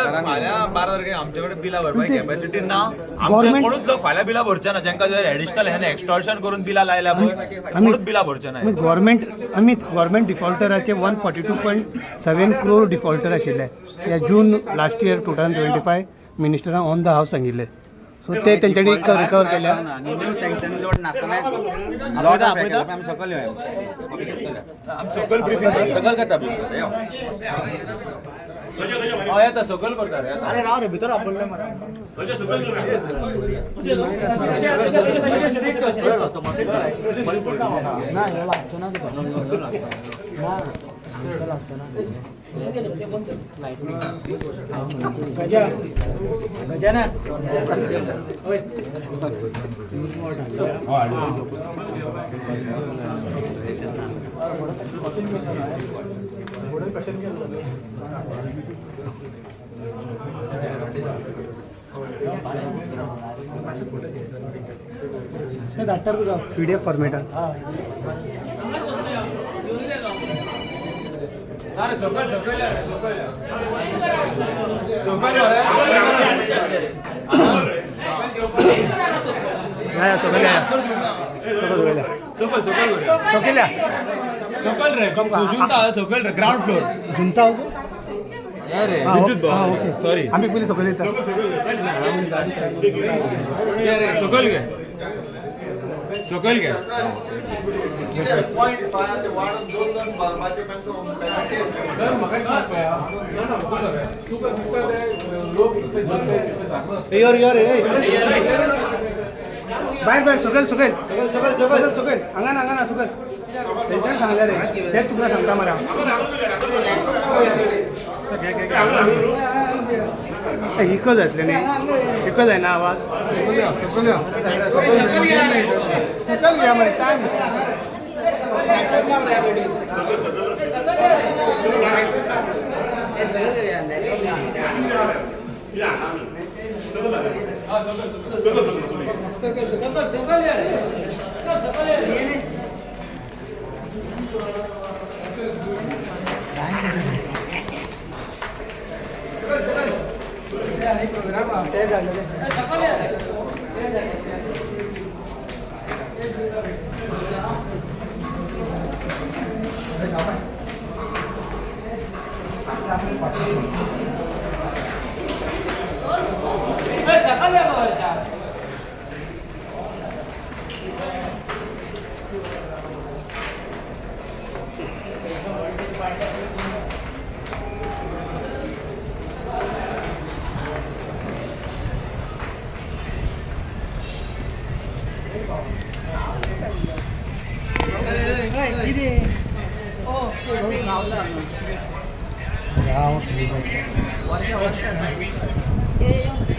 12 तारखेक आमचे कडेन बिलां भरपाची कॅपॅसिटी ना. आमचे कोणूच लोक फाल्यां बिलां भरचे ना. जांकां जर एडिशनल हें एक्स्टॉर्शन करून बिलां लायल्या पळय कोणूच बिलां भरचे ना. गव्हर्मेंट अमीत गव्हर्मेंट डिफॉल्टराचे 142.7 क्रोर डिफॉल्टर आशिल्ले ह्या जून लास्ट इयर 2025 मिनिस्टरान ऑन the house सांगिल्ले. सो ते तेंच्यांनी रिकवर केल्या. न्यू सँक्शन लोड नासतना लोड आमी सकयल येवया. आमी सकयल ब्रिफींग सकयल करता. हय येता सकयल करता रे. अरे राव रे भितर आपयले मरे. ना ह्यो लागचो ना तुका. लागचो ना गजानन. ते धाडटा तुका PDF फॉर्मेटान. अरे सकयल सकयल सकयल सकयल सकयल सकयल सकयल सकयल रे जुंता सकयल रे ग्राउंड फ्लोर जुंता रे विद्युत भाऊ सॉरी आम्ही पयलीं सकयल येता. रे सकयल घे सकयल घे. 0.5 ते वाडून 2 2 बल्बाचे तांकां पेनल्टी. तुका दिसता ते लोक your your भायर भायर सकयल सकयल सकयल सकयल सकयल हांगा ना हांगा ना सकयल तेंच्यान सांगलें रे तेच तुमकां सांगता मरे हांव. इको जातलें न्ही इको जायना आवाज. सकयल घ्या मरे टायम.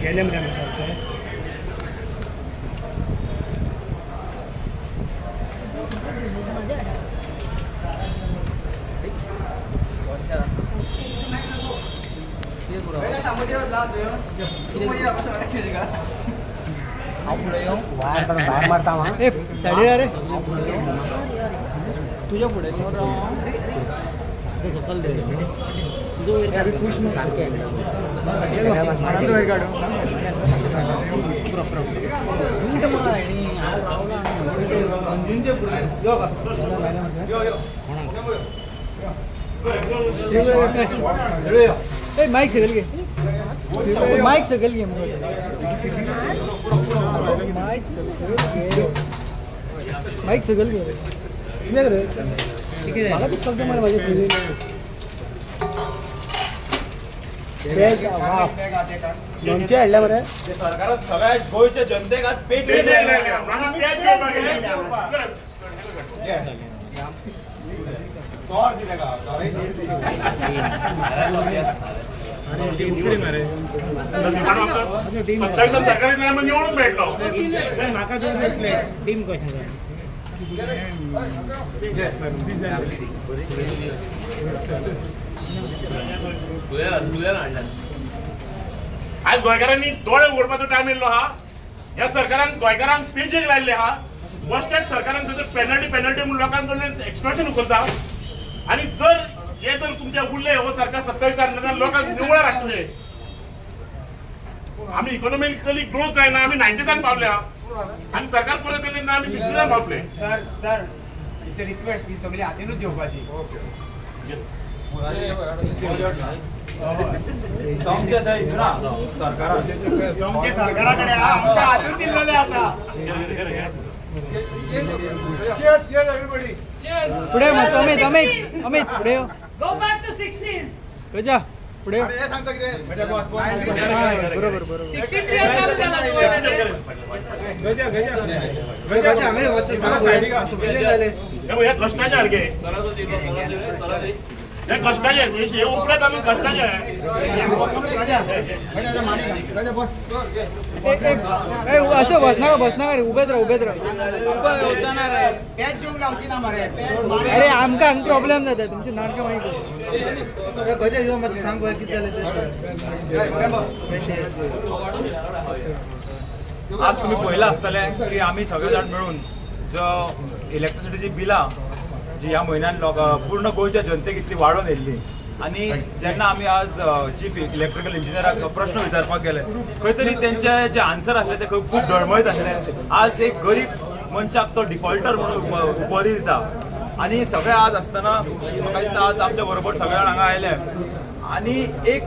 गेले मरे आमी सारके. भायर मारता सायडीर रे तुज्या फुडें सकयल मायक सकयल घे, मायक सकयल घे, मायक सकयल घे, मायक सकयल घे. कित्याक रे म्हाका दिसता मरे म्हाजे. लोणचें हाडलें मरे सरकारान सगळ्या गोंयच्या जनतेक आज पेजेक सरकारी निवडून मेळटलो. आज गोंयकारांनी दोळे उगडपाचो टायम येयल्लो आहा. ह्या सरकारान गोंयकारांक पेजेक लायल्ले आहा. वस्टेज सरकारान थंयसर पेनल्टी पेनल्टी म्हणून लोकांक कडल्यान एक्स्ट्रोशन उखलता. आनी जर हे जर तुमच्या उरले हो सरकार 27 जाल्यार लोकांक निवळ राखतले. आमी इकॉनॉमिकली ग्रोथ जायना, आमी 90सान पावल्या आनी सरकार परत गेले ना आमी 60सान पावले. सर सर it's request ही सगळी हातीनूच घेवपाची. तुमचे सरकारा कडेन आमकां हातून दिल्लेले आसा. फुडें अमित अमित अमित फुडें Go back to 60s. गजा फुडें बरोबर बरोबर. 63 चालू जाला. हे कश्टाचे सारके, हे कश्टाचे, हे उपरांत आमी कश्टाचे. असं बसनाका बसनाका रे, उबेच राव उबेच राव. अरे आमकां हांगा प्रॉब्लेम जाता तुमची नाटकां मागीर. आज तुम्ही पळयलां आसतलें की आमी सगळे जाण मेळून जो इलेक्ट्रिसिटीची बिलां जी ह्या म्हयन्यान लोक पूर्ण गोंयच्या जनतेक इतली वाडोवन येयल्ली आनी जेन्ना आमी आज चीफ इलेक्ट्रिकल इंजिनियराक प्रश्न विचारपाक गेले खंय तरी तेंचे जे आन्सर आसले ते खूब डळमळीत आसले. आज एक गरीब मनशाक तो डिफॉल्टर म्हणून उपाधी दिता आनी सगळे आज आसतना म्हाका दिसता आज आमच्या बरोबर सगळे जाण हांगा आयले आनी एक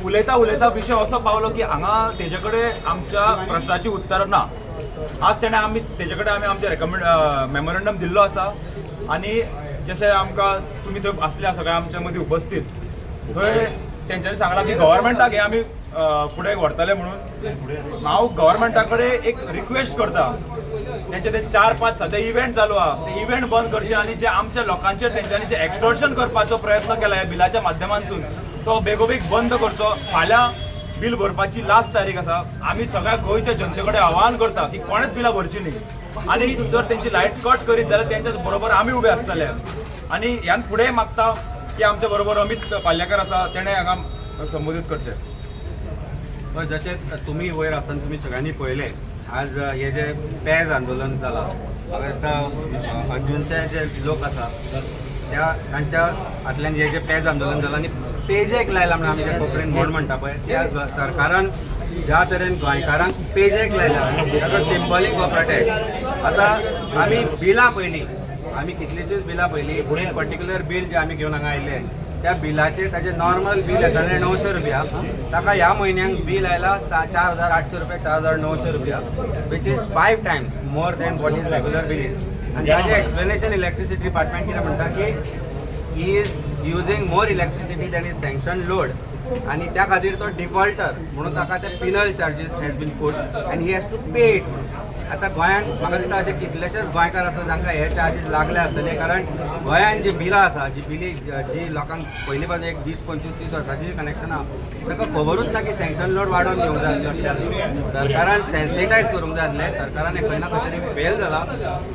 उलयता उलयता विशय असो पावलो की हांगा तेजे कडेन आमच्या प्रश्नाची उत्तर ना. आज तेणें आमी तेजे कडेन आमी आमचें रेकमेंड मेमोरंडम दिल्लो आसा आनी जशें आमकां तुमी थंय आसल्या सगळ्या आमच्या मदीं उपस्थीत थंय तेंच्यांनी सांगलां की गव्हर्मेंटाक हें आमी फुडें व्हरतले म्हणून. हांव गव्हर्मेंटा कडेन एक रिक्वेस्ट करता, तेंचे ते 4-5 सद्या इव्हेंट चालू आहा ते इव्हेंट बंद करचे आनी जे आमच्या लोकांचेर तेंच्यांनी जे एक्स्टॉर्शन करपाचो प्रयत्न केला ह्या बिलाच्या माध्यमांतून तो बेगोबेग बंद करचो. फाल्यां बील भरपाची लास्ट तारीख आसा. आमी सगळ्या गोंयच्या जनते कडेन आवाहन करता की कोणेच बिलां भरची न्ही आनी जर तेंची लायट कट करीत जाल्यार तेंच्या बरोबर आमी उबे आसतले. आनी ह्यान फुडें मागता की आमच्या बरोबर अमित पाल्येकर आसा तेणें हांगा संबोधीत करचें. जशें तुमी वयर आसतना तुमी सगळ्यांनी पळयलें आज हे जे पेज आंदोलन जालां म्हाका दिसता अंजुनचे जे लोक आसा त्या तांच्या हातल्यान हे जे पेज आंदोलन जालां आनी पेजेक लायला म्हणून आमच्या कोंकणीन म्हण म्हणटा पळय त्या सरकारान ज्या तरेन गोंयकारांक पेजेक लायला ताचो सिंबॉलीक हो प्रोटेस्ट. आतां आमी बिलां पळयलीं, आमी कितलींशींच बिलां पळयलीं. एक पर्टिक्युलर बील जें आमी घेवन हांगा आयिल्लें त्या बिलाचेर ताजें नॉर्मल बील येतालें 900 रुपया, ताका ह्या म्हयन्याक बील आयला 4,800 रुपया, 4,900 रुपया, which is 5 times more than what is regular bill is. आनी ताजें एक्सप्लेनेशन इलेक्ट्रिसिटी डिपार्टमेंट कितें म्हणटा की he is using more electricity than is sanction load आनी त्या खातीर तो डिफॉल्टर म्हणून ताका ते penal charges has been put आनी he has to pay it. म्हणून आतां गोंयांत म्हाका दिसता अशे कितलेशेच गोंयकार आसा जांकां हे चार्जीस लागले आसतले, कारण गोंयांत जी बिलां आसा, जी बिली जी लोकांक पयलीं पासून एक 20, 25, 30 वर्सांची कनेक्शनां आहा ताका खबरूच ना की सँक्शन लोड वाडोवन घेवंक जाय आसलो. सरकारान सेन्सिटायज करूंक जाय आसलें. सरकारान खंय ना खंय तरी फेल जाला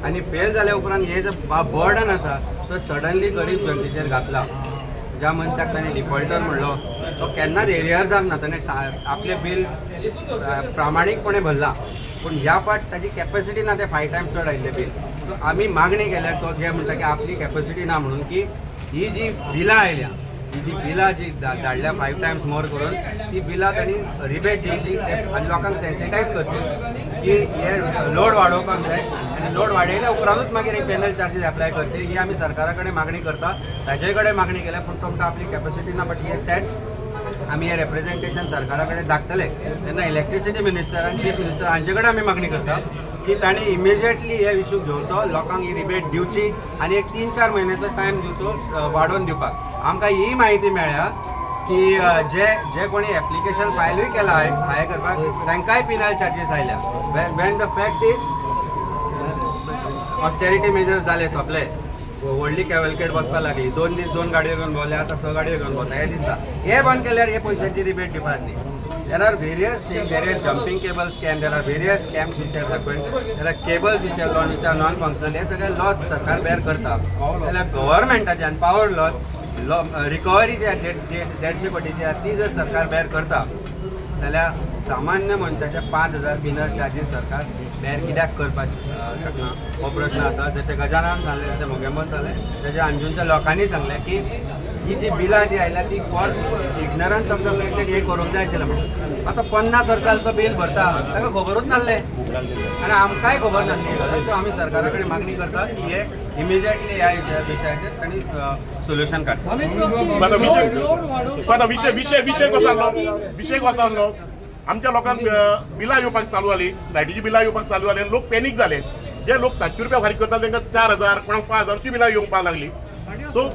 आनी फेल जाल्या उपरांत हे जे बर्डन आसा तो सडनली गरीब जनतेचेर घातला. ज्या मनशाक ताणें डिफॉल्टर म्हणलो तो केन्नाच एरियर जावंक ना, ताणें आपलें बील प्रामाणीकपणे भरलां, पूण ह्या फाट ताजी कॅपॅसिटी ना, ते 5 टायम्स चड आयिल्लें बील. सो आमी मागणी केल्या तो जे म्हणटा की आपली कॅपॅसिटी ना म्हणून की ही जी बिलां आयल्या, ही जी बिलां जी धाडल्या 5 टायम्स मोर करून ती बिलां तांणी रिबेट दिवची आनी लोकांक सेन्सिटायज करचें की हे लोड वाडोवपाक जाय आनी लोड वाडयल्या उपरांतूच मागीर एक पेनल चार्जीस एप्लाय करचे. ही आमी सरकारा कडेन मागणी करता, ताजे कडेन मागणी केल्या, पूण तो म्हणटा आपली कॅपॅसिटी ना. बट हे सेट आमी हे रेप्रेझेंटेशन सरकारा कडेन दाखतले तेन्ना इलेक्ट्रिसिटी मिनिस्टर आनी चीफ मिनिस्टर हांचे कडेन आमी मागणी करता की तांणी इमिजिएटली हे इशू घेवचो, लोकांक ही रिबेट दिवची आनी एक 3-4 म्हयन्याचो टायम दिवचो वाडोवन दिवपाक. आमकां ही म्हायती मेळ्ळ्या की जे जे कोणी एप्लिकेशन फायलूय केला हाय करपाक तांकांय पिनल चार्जीस आयल्या. When the fact is austerity measures जाले सोंपले, व्हडली कॅवलकेड वचपाक लागली, 2 दीस 2 गाडयो घेवन भोंवले, आतां 6 गाडयो घेवन भोंवता हें दिसता. हे बंद केल्यार हे पयशांची रिबेट दिवपाक न्ही. There are various things, there is jumping cable scam, there are various scams which have happened, there are cables which have gone which are non-functional. हे सगळे लॉस सरकार बेअर करता. जाल्यार गव्हर्मेंटाच्यान पावर लॉस रिकवरी जी आहा 150 कोटीची आहा ती जर सरकार बेअर करता जाल्यार सामान्य मनशाचे 5,000 पिनल चार्जीस सरकार बेअर कित्याक करपाक शकना हो प्रश्न आसा. जशें गजानन सांगलें, जशें मोगेंबोन सांगलें, जशें अंजूच्या लोकांनी सांगलें की ही जी बिलां जी आयल्या ती for ignorance of the fact हे करूंक जाय आशिल्लें म्हणून. आतां 50 वर्सां तो बील भरता ताका खबरूच नासलें आनी आमकांय खबर नासली. सो आमी सरकारा कडेन मागणी करता की हे इमिजिएटली ह्या विशयाचेर तांणी सोल्युशन काडचें. विशय कसो आसलो, विशय कसो आसलो, आमच्या लोकांक बिलां येवपाक चालू जाली, लायटीची बिलां येवपाक चालू जाली, लोक पॅनीक जाले. जे लोक 700 रुपया फारीक करताले तांकां 4,000 कोणाक 5,000 अशी बिलां येवपाक लागली. सो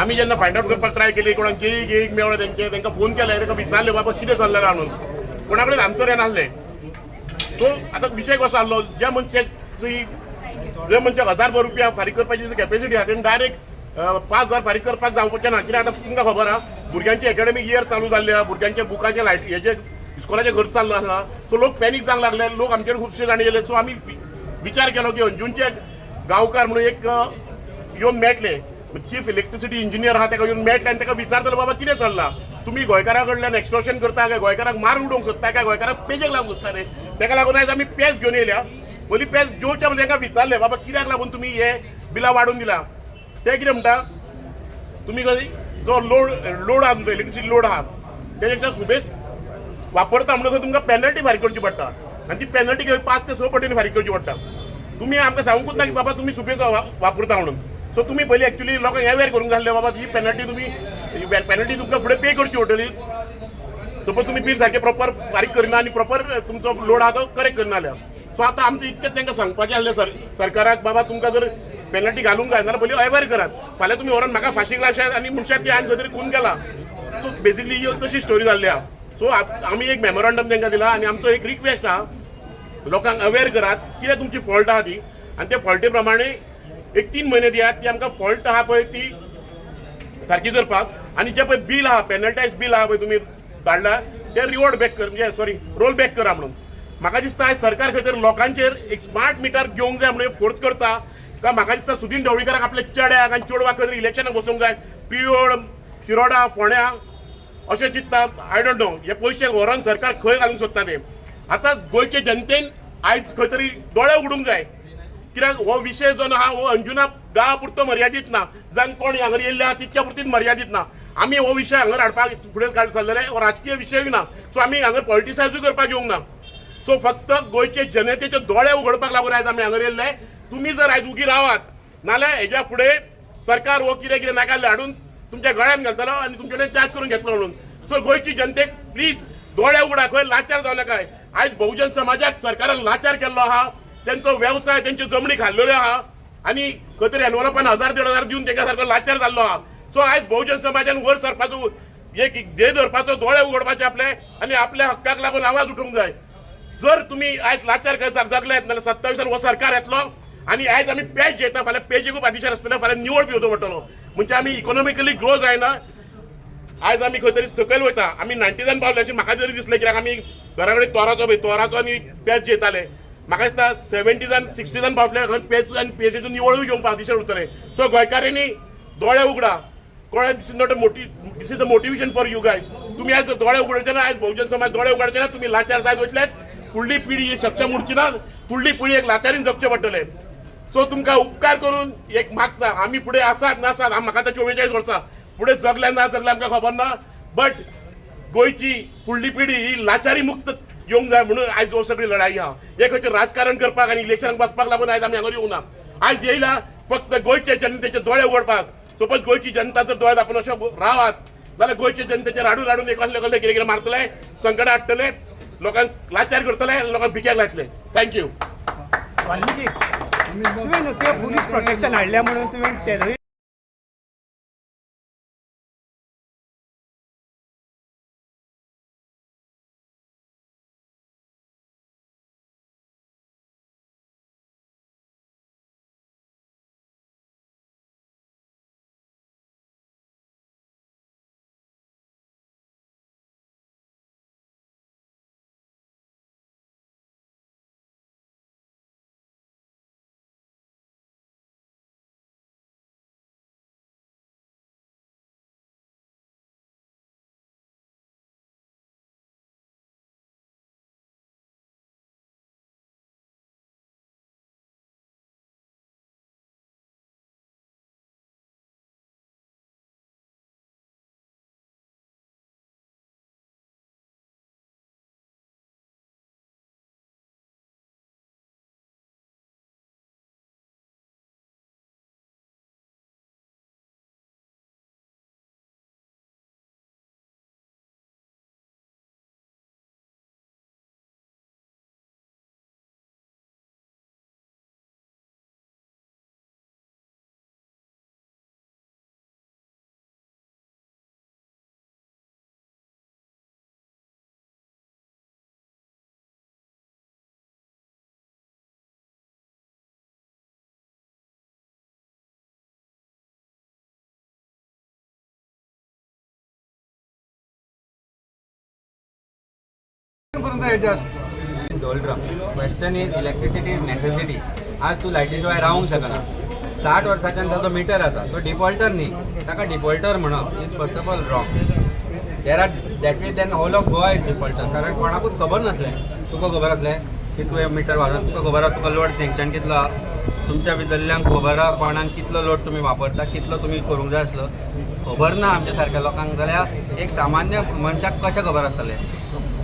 आमी जेन्ना फायंड आवट करपाक ट्राय केली, कोणाक जेई गेईक मेळ्ळो तेंचे, तांकां फोन केले, तांकां विचारले बाबा कितें चल्लां काय म्हणून, कोणा कडेन आन्सर येनासलें. सो आतां विशय कसो आसलो, ज्या मनशाक जे मनशाक 1,000 रुपया फारीक करपाची कॅपेसिटी आसा तेणें डायरेक्ट 5,000 फारीक करपाक जावपाचें ना. कित्याक आतां तुमकां खबर आहा भुरग्यांची एकेडमीक इयर चालू जाल्ली आहा, भुरग्यांच्या बुकाचे लायट हेजे इस्कॉलाचे खर्च चालू आसा. सो लोक पॅनीक जावंक लागले, लोक आमचेर खुबशे जाण येयले. सो आमी विचार केलो की अंजूचे गांवकार म्हणून एक येवन मेळटले, चीफ इलेक्ट्रिसिटी इंजिनियर आहा ताका येवन मेळटले आनी ताका विचारतलो बाबा कितें चल्लां, तुमी गोंयकारा कडल्यान एक्स्ट्रोशन करता काय गोंयकाराक मार उडोवंक सोदता काय गोंयकाराक पेजेक लागूंक सोदता रे. ताका लागून आयज आमी पेज घेवन येयल्या. पयलीं पेज जेवच्या म्हणजे तांकां विचारलें बाबा कित्याक लागून तुमी हे बिलां वाडोवन दिला. ते कितें म्हणटा, तुमी जो लोड आहा तुमचो इलेक्ट्रिसिटी लोड आहा तेच्या सुबेज वापरता म्हणून तुमकां पेनल्टी फारीक करची पडटा आनी ती पेनल्टी 5 ते 6 पटीन फारीक करची पडटा. तुमी आमकां सांगूंकूच ना की बाबा तुमी सुबेज वापरता म्हणून. सो तुमी पयलीं एक्चुअली लोकांक अवेर करूंक जाय आसलें बाबा ही पेनल्टी तुमी पेनल्टी तुमकां फुडें पे करची पडटली. सपोज तुमी बील सारकें प्रॉपर फारीक करिना आनी प्रॉपर तुमचो लोड आहा तो करेक्ट करिना जाल्यार. सो आतां आमचें इतकें तांकां सांगपाचें आसलें सरकाराक बाबा तुमकां जर पेनल्टी घालूंक जाय जाल्यार पयलीं अवेर करात. फाल्यां तुमी व्हरोन म्हाका फाशीक लाशात आनी म्हणशात की हांवें खंय तरी खून केला. सो बेसिकली ही तशी स्टोरी जाल्ली आहा. सो आमी एक मेमोरंडम तांकां दिला आनी आमचो एक रिक्वेस्ट आहा लोकांक अवेर करात कितें तुमची फॉल्ट आहा ती आनी ते फॉल्टी प्रमाणे एक 3 म्हयने दियात ती आमकां फॉल्ट आहा पळय ती सारकी करपाक. आनी जे पळय बील आहा पेनल्टायज बील आहा पळय तुमी धाडला ते रिवॉर्ड बॅक कर म्हणजे सॉरी रोल बॅक करा म्हणून. म्हाका दिसता आयज सरकार खंय तरी लोकांचेर एक स्मार्ट मिटर घेवंक जाय म्हणून फोर्स करता. काय म्हाका दिसता सुदीन ढवळीकाराक आपल्या चेड्याक आनी चेडवाक खंय तरी इलेक्शनाक वचूंक जाय, पियोळ शिरोडा फोंड्या अशें चिंतता. I don't know हे पयशे व्हरोन सरकार खंय घालूंक सोदता ते. आतां गोंयचे जनतेन आयज खंय तरी दोळे उगडूंक जाय कित्याक हो विशय जो आहा हो अंजुना गांवा पुरतो मर्यादीत ना, जावन कोण हांगा येयल्ले आहा तितक्या पुरतीच मर्यादीत ना. आमी हो विशय हांगा हाडपाक फुडें चल्लेले हो राजकीय विशयूय ना. सो आमी हांगा पॉलिटिसायजूय करपाक येवंक ना. सो फक्त गोंयचे जनतेचे दोळे उगडपाक लागून आयज आमी हांगा येयल्ले. तुमी जर आयज उगी रावात नाल्यार हेज्या फुडें सरकार हो कितें कितें नाका हाडून तुमच्या गळ्यान घालतलो आनी तुमचे कडेन चार्ज करून घेतलो म्हणून. सो गोंयची जनतेक प्लीज दोळे उगडा, खंय लाचार जावं नाकाय. आयज बहुजन समाजाक सरकारान लाचार केल्लो आहा, तेंचो वेवसाय तेंची जमणी खाल्लेल्यो आहा आनी खंय तरी एनवलपान 1,000 1,500 दिवन तेंका सारको लाचार जाल्लो आहा. सो आयज बहुजन समाजान वयर सरपाचो एक ध्येय धरपाचो, दोळे उगडपाचे आपले आनी आपल्या हक्काक लागून आवाज उठोवंक जाय. जर तुमी आयज लाचार जगले नाल्यार 27 हो सरकार येतलो आनी आयज आमी पेज घेता, फाल्यां पेजेकूय बादिशेर आसतले, फाल्यां निवळ पिवचो पडटलो. म्हणजे आमी इकॉनॉमिकली ग्रो जायना. आयज आमी खंय तरी सकयल वयता. आमी 90जान पावले अशें म्हाका जरी दिसलें कित्याक आमी घरा कडेन तोराचो आनी पेज जेताले. म्हाका दिसता 70जान 60जान पावतले खंय पेज आनी पेजेचो निवळूय घेवंक बादिशेर उरतले. सो गोंयकारांनी दोळे उगडा. कळ्ळें, this is not a this is a motivation for you guys. तुमी आयज दोळे उगडचे ना, आयज बहुजन समाज दोळे उगडचे ना, तुमी लाचार जायत वयतले. फुडली पिढी ही सक्षम उरची ना, फुडली पिढी एक लाचारीन जगचें पडटलें. सो तुमकां उपकार करून एक मागता, आमी फुडें आसात नासात, म्हाका आतां 44 वर्सां, फुडें जगले ना जगले आमकां खबर ना, बट गोंयची फुडली पिढी ही लाचारी मुक्त येवंक जाय म्हणून आयज हो सगळी लढाई आहा. हे खंयचें राजकारण करपाक आनी इलेक्शनाक बसपाक लागून आयज आमी हांगा येवंक ना. आयज येयला फक्त गोंयचे जनतेचे दोळे उगडपाक. सपोज गोंयची जनता जर दोळे धांपून अशें रावात जाल्यार गोंयचे जनतेचे राडून राडून एक कसले कसले कितें कितें मारतले, संकट हाडटले, लोकांक लाचार करतले, लोकांक भिक्याक लायतले. Thank you. तुवें पुलीस प्रोटेक्शन हाडल्या म्हणून तुवें टेररिस्ट करूंक जाय adjust. Doldrums. Question is electricity is necessity. आज तूं लायटी शिवाय रावंक शकना. 60 वर्साच्यान ताचो मिटर आसा, तो डिफॉल्टर न्ही, ताका डिफॉल्टर म्हणप is first of all wrong. There are that way then whole of Goa is defaulter. कारण कोणाकूच खबर नासलें. तुका खबर आसलें की तुवें मिटर वाजोवन तुका खबर आसा तुका लोड सँक्शन कितलो आहा, तुमच्या भितरल्यांक खबर आहा कोणाक कितलो लोड तुमी वापरता, कितलो तुमी करूंक जाय आसलो, खबर ना आमच्या सारक्या लोकांक. जाल्यार एक सामान्य मनशाक कशें खबर आसतलें?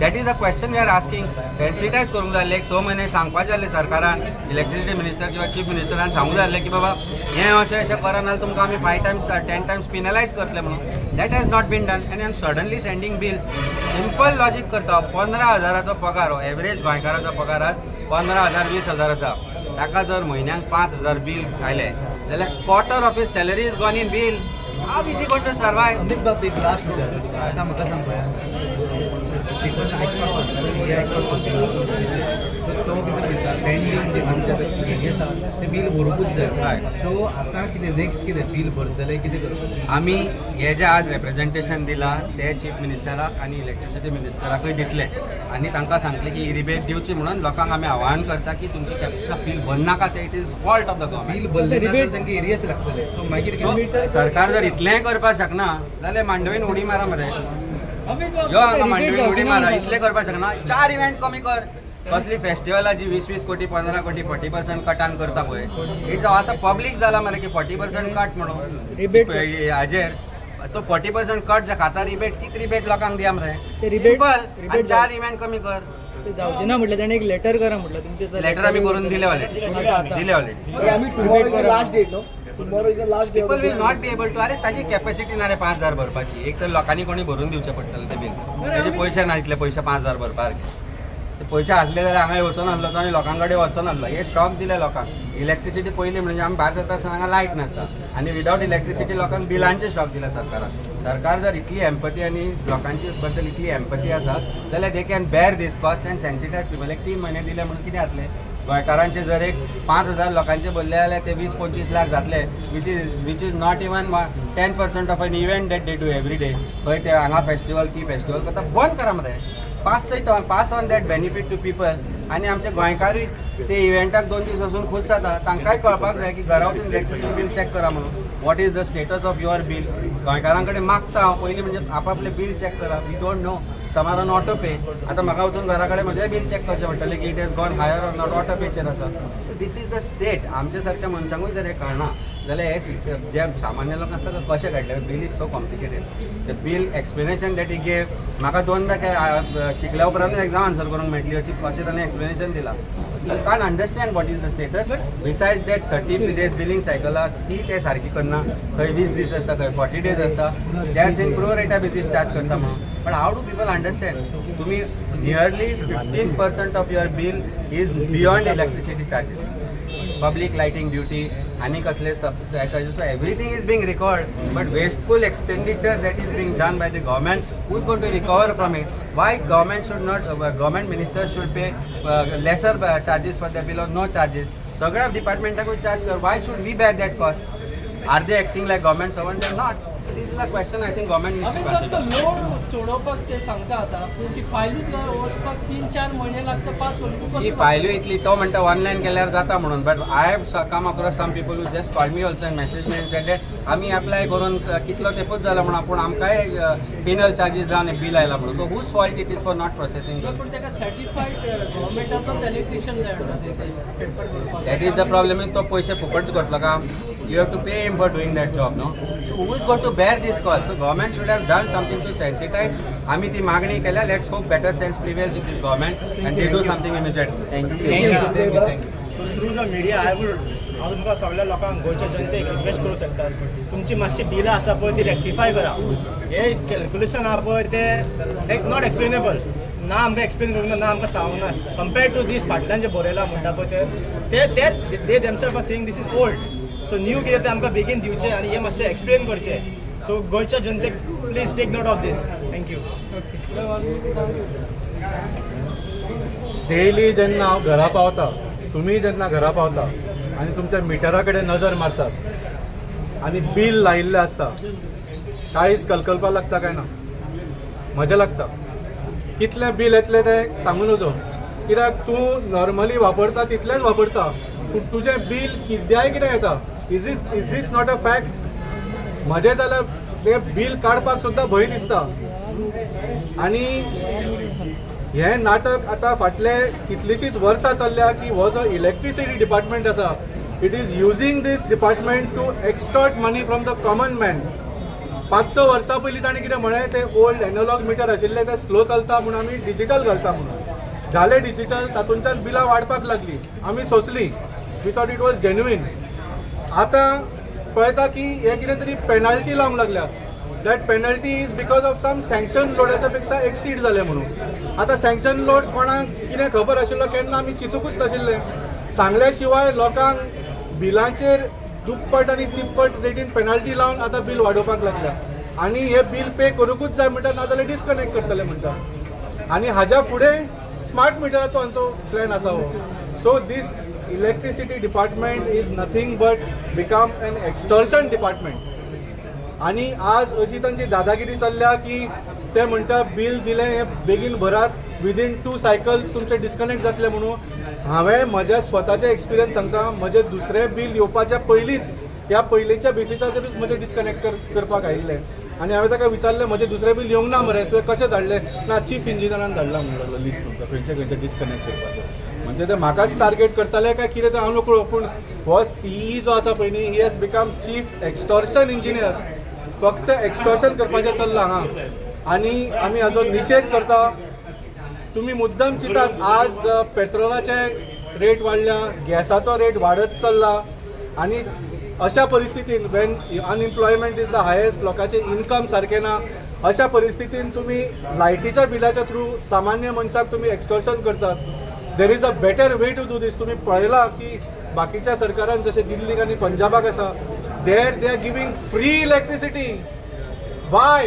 That is a question we are asking. Sensitize करूंक जाय आसलें, एक 6 म्हयने सांगपाचें जालें सरकारान, इलेक्ट्रिसिटी मिनिस्टर किंवा चीफ मिनिस्टरान सांगूंक जाय आसलें की बाबा हें अशें अशें करा नाजाल्यार तुमकां आमी 5 टायम्स 10 टायम्स पिनलायज करतले म्हणून. That has not been done and I am suddenly sending bills. Simple logic करता. 15,000 पगार हो एवरेज गोंयकाराचो पगार आज 15,000 20,000 आसा. ताका जर म्हयन्याक 5,000 बील आयलें जाल्यार quarter of his salary is gone in bill. How is he going to survive? Amit बाब एक लास्ट विचारता तुका, आतां म्हाका सांग पळया, स्टिफन आयकपाक सोदता, हे आयकपाक सोदता, तो कितें म्हणटा पेंडींग जे आमच्या हें आसा तें बील भरूंकूच जाय. सो आतां कितें नेक्स्ट कितें बील भरतले कितें करतले? आमी हे जे आज रेप्रेजेंटेशन दिलां ते चीफ मिनिस्टराक आनी इलेक्ट्रिसिटी मिनिस्टराकूय दितले आनी तांकां सांगतले की रिबेट दिवची म्हणून लोकांक आमी आवाहन करता की तुमची कॅपिटल बील भरनाका, ते it is fault of the government. Bill भरले ना जाल्यार तांकां एरियस लागतले. सो मागीर सरकार जर इतलेंय करपाक शकना जाल्यार मांडवीन उडी मारा मरे, यो हांगा मांडवीन उडी मारा, इतलें करपाक शकना. 4 इव्हेंट कमी कर. कसली फेस्टिवलाची 20-20 कोटी 15 कोटी 40% कटान करता पळय, it's आतां पब्लीक जाला मरे की 40% कट म्हणून हाजेर तो 40% कट जे खाता रिबेट, तीच रिबेट लोकांक दिया मरे. सिंपल. आनी 4 इव्हेंट कमी कर. जावचे ना म्हटलं ताणें एक लेटर करा म्हटलं, तुमचे लेटर आमी करून दिले ऑलरेडी, दिले already. Last date no, tomorrow is the last day. People will not be able to. अरे ताजी कॅपॅसिटी ना रे 5,000 भरपाची. एक तर लोकांनी कोणी भरून दिवचें पडटलें तें बील, ताजे पयशे ना इतले पयशे 5,000 भरपा सारके. ते पयशे आसले जाल्यार हांगा वचोन आसलो तो आनी लोकां कडेन वचोन आसलो. हे शॉक दिले लोकांक. इलेक्ट्रिसिटी पयलीं म्हणजे आमी भायर सरता आसतना हांगा लायट नासता आनी विदावट इलेक्ट्रिसिटी लोकांक बिलांचे शॉक दिले सरकारान. सरकार जर इतली एम्पथी आनी लोकांची बद्दल इतली एम्पथी आसा जाल्यार they can bear this cost and sensitize people. एक 3 म्हयने दिले म्हणून कितें जातलें? गोंयकारांचे जर एक 5,000 लोकांचे भरले जाल्यार ते 20-25 लाख जातले, which is not even 10% of an event that they do every day. खंय ते हांगा फेस्टिवल ती फेस्टिवल करता, बंद करा मरे. Pass on that benefit to people. आनी आमचे गोंयकारूय ते इव्हेंटाक 2 दीस वचून खूश जाता, तांकांय कळपाक जाय की घरा वचून इलेक्ट्रिसिटी बील चॅक करा म्हणून. What is the status of your bill. गोंयकारां कडेन मागता हांव पयलीं म्हणजे आपापले बील चॅक करा. We don't know, some are on auto pay. आतां म्हाका वचून घरा कडेन म्हजें बील चॅक करचें पडटलें की it has gone higher or not, auto पेचेर आसा. So this is the state. आमच्या सारक्या मनशांकूय जर हें कळना जाल्यार हे जे सामान्य लोक आसता कशें काडलें. Bill is so complicated. The bill explanation that he gave म्हाका 2दा शिकल्या उपरांतूच एग्जाम आन्सर करूंक मेळटली अशी अशें ताणें एक्सप्लेनेशन दिलां. You can't understand what is the status. Besides that 30 days billing cycle ती ते सारकी करना, खंय 20 दीस आसता, खंय 40 डेज आसता. That's in pro rata basis charge करता म्हणून. But how do people understand? तुमी nearly 15% of your bill is beyond electricity charges, public lighting duty आनी कसले charges. So everything is being recovered, but wasteful expenditure that is being done by the government, who is going to recover from it? Why government should not, government minister should pay lesser charges for the bill or no charges? सगळ्या डिपार्टमेंटाकूय charge कर. Why should we bear that cost? Are they acting like government servant or not? So this is a question I think government needs to consider. Load चडोवपाक ते सांगता आतां, पूण ती फायलूच वचपाक 3-4 म्हयने लागता, 5 वर्सां. ती फायलूय इतली, तो म्हणटा ऑनलायन केल्यार जाता म्हणून, but I have come across some people who just call me also and message me and said that आमी एप्लाय करून कितलो तेंपूच जाला म्हणून, पूण आमकांय पिनल चार्जीस जावन बील आयला म्हणून. So whose fault it is for not processing? पूण ताका सर्टिफायड गव्हर्मेंटाचोच इलेक्ट्रिशियन जाय म्हणटा. That is the problem. तो पयशे फुकट करतलो काम. You have to pay him for doing that job, no? So who is going to bear this cost? So government should have done something to sensitize. आमी ती मागणी केल्या. Let's hope better sense prevails with this government and they do something immediately. Thank you. So through the media I would हांव तुमकां सगळ्या लोकांक, गोंयच्या जनतेक रिक्वेस्ट करूंक शकता, तुमची मातशी बिलां आसा पळय ती रेक्टिफाय करा. हे कॅल्क्युलेशन आहा पळय तें not explainable ना, आमकां एक्सप्लेन करूंक ना, ना आमकां सांगूंक ना. कंपेर्ड टू दीस फाटल्यान जें बरयलां म्हणटा पळय ते ते they themselves are saying this is old. So new कितें तें आमकां बेगीन दिवचें आनी हें मातशें एक्सप्लेन करचें. सो गोंयच्या जनतेक please take note of this. Thank you. Daily जेन्ना हांव घरा पावता, तुमी जेन्ना घरा पावता आनी तुमच्या मिटरा कडेन नजर मारतात आनी बील लायिल्लें आसता, काळीज कलकलपाक लागता काय ना? मजा लागता. कितलें बील येतलें तें सांगू नजो, कित्याक तूं नॉर्मली वापरता तितलेंच वापरता, पूण तुजें बील कित्याय कितें येता. Is this not a fact? म्हजें जाल्यार तें बील काडपाक सुद्दां भंय दिसता. आनी हें नाटक आतां फाटले कितलींशींच वर्सां चल्ल्या की हो जो इलेक्ट्रिसिटी डिपार्टमेंट आसा, it is using this department to extort money from the common man. 5-6 वर्सां पयलीं ताणें कितें म्हळें, ते ओल्ड एनोलॉग मिटर आशिल्ले ते स्लो चलता म्हूण आमी डिजिटल घालता म्हणून घाले डिजिटल, तातूंतल्यान बिलां वाडपाक लागली, आमी सोंसली, we thought it was genuine. आतां पळयता की हे कितें तरी पेनल्टी लावंक लागल्या. That penalty is because of some sanction लोडाच्या पेक्षा एक्सीड जालें म्हणून. आतां सँक्शन लोड कोणाक कितें खबर आशिल्लो केन्ना आमी चिंतूकच नाशिल्लें. सांगल्या शिवाय लोकांक बिलांचेर दुप्पट आनी तिप्पट रेटीन पेनल्टी लावन आतां बील वाडोवपाक लागल्या. आनी हे बील पे करूंकूच जाय म्हणटा, नाजाल्यार डिस्कनेक्ट करतले म्हणटा. आनी हाज्या फुडें स्मार्ट मिटराचो आमचो प्लॅन आसा हो. So this electricity department is nothing but become an extortion department. आनी आज अशी तांची दादागिरी चल्ल्या की ते म्हणटा बील दिलें हें बेगीन भरात, विदीन 2 सायकल्स तुमचें डिस्कनेक्ट जातलें म्हणून. हांवें म्हज्या स्वताचें एक्सपिरियन्स सांगता, म्हजें दुसरें बील येवपाच्या पयलींच ह्या पयलींच्या बेसिसाचेरूच म्हजें डिस्कनेक्ट करपाक आयिल्लें. आनी हांवें ताका विचारलें म्हजें दुसरें बील येवंक ना मरे, तुवें कशें धाडलें? ना, चीफ इंजिनियरान धाडलां म्हणून लागलो लिस्ट तुमकां खंयचे खंयचे डिस्कनेक्ट करपाचें. म्हणजे ते म्हाकाच टार्गेट करताले काय कितें तें हांव नकळो, पूण हो सीई जो आसा पळय न्ही, he has become chief extortion engineer. फक्त एक्स्टॉर्शन करपाचें चल्लां हांगा. आनी आमी हाजो निशेध करता. तुमी मुद्दम चिंतात, आज पेट्रोलाचे रेट वाडल्या, गॅसाचो रेट वाडत चल्ला, आनी अशा परिस्थितीन when unemployment is the highest, लोकांचें इनकम सारकें ना, अशा परिस्थितीन तुमी लायटीच्या बिलाच्या थ्रू सामान्य मनशाक तुमी एक्स्टॉर्शन करतात. There is a better way to do this. तुमी पळयलां की बाकीच्या सरकारान जशें दिल्लीक आनी पंजाबाक आसा, there they are giving free electricity. Why?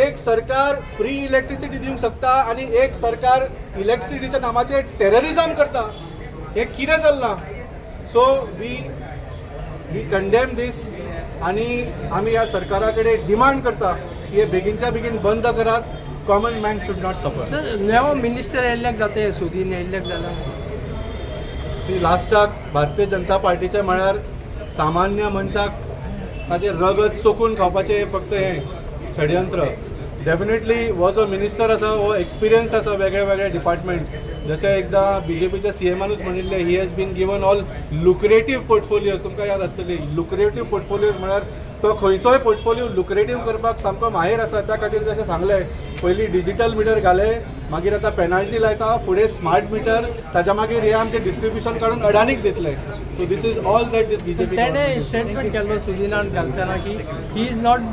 एक सरकार फ्री इलेक्ट्रिसिटी दिवंक शकता आनी एक सरकार इलेक्ट्रिसिटीच्या नामाचेर टेररिजम करता. हें कितें चल्लां? So we condemn दीस. आनी आमी ह्या सरकारा कडेन डिमांड करता की हे बेगीनच्या बेगीन बंद करात. Common man should not suffer. Sir, नवो मिनिस्टर येयल्ल्याक जाता, सुदीन येयल्ल्याक जाला. सी, लास्टाक भारतीय जनता पार्टीचे म्हळ्यार सामान्य मनशाक ताचें रगत चोखून खावपाचें फक्त हें षडयंत्र. डेफिनेटली हो जो मिनिस्टर आसा हो एक्सपिरियन्स आसा वेगळे वेगळे डिपार्टमेंट. जशें एकदां बीजेपीच्या सीएमानूच म्हणिल्लें, he has been given all lucrative portfolios. तुमकां याद आसतली, लुक्रेटीव पोर्टफोलियोज म्हळ्यार तो खंयचोय पोर्टफोलियो लुक्रेटीव करपाक सामको माहीर आसा. त्या खातीर जशें सांगलें, पयलीं डिजिटल मिटर घाले, मागीर आतां पेनल्टी लायता, फुडें स्मार्ट मिटर, ताच्या मागीर हे आमचें डिस्ट्रिब्युशन काडून अडानीक दितले. So this is all that this BJP. ताणें स्टेटमेंट केल्लो सुदिनान घालतना की he is not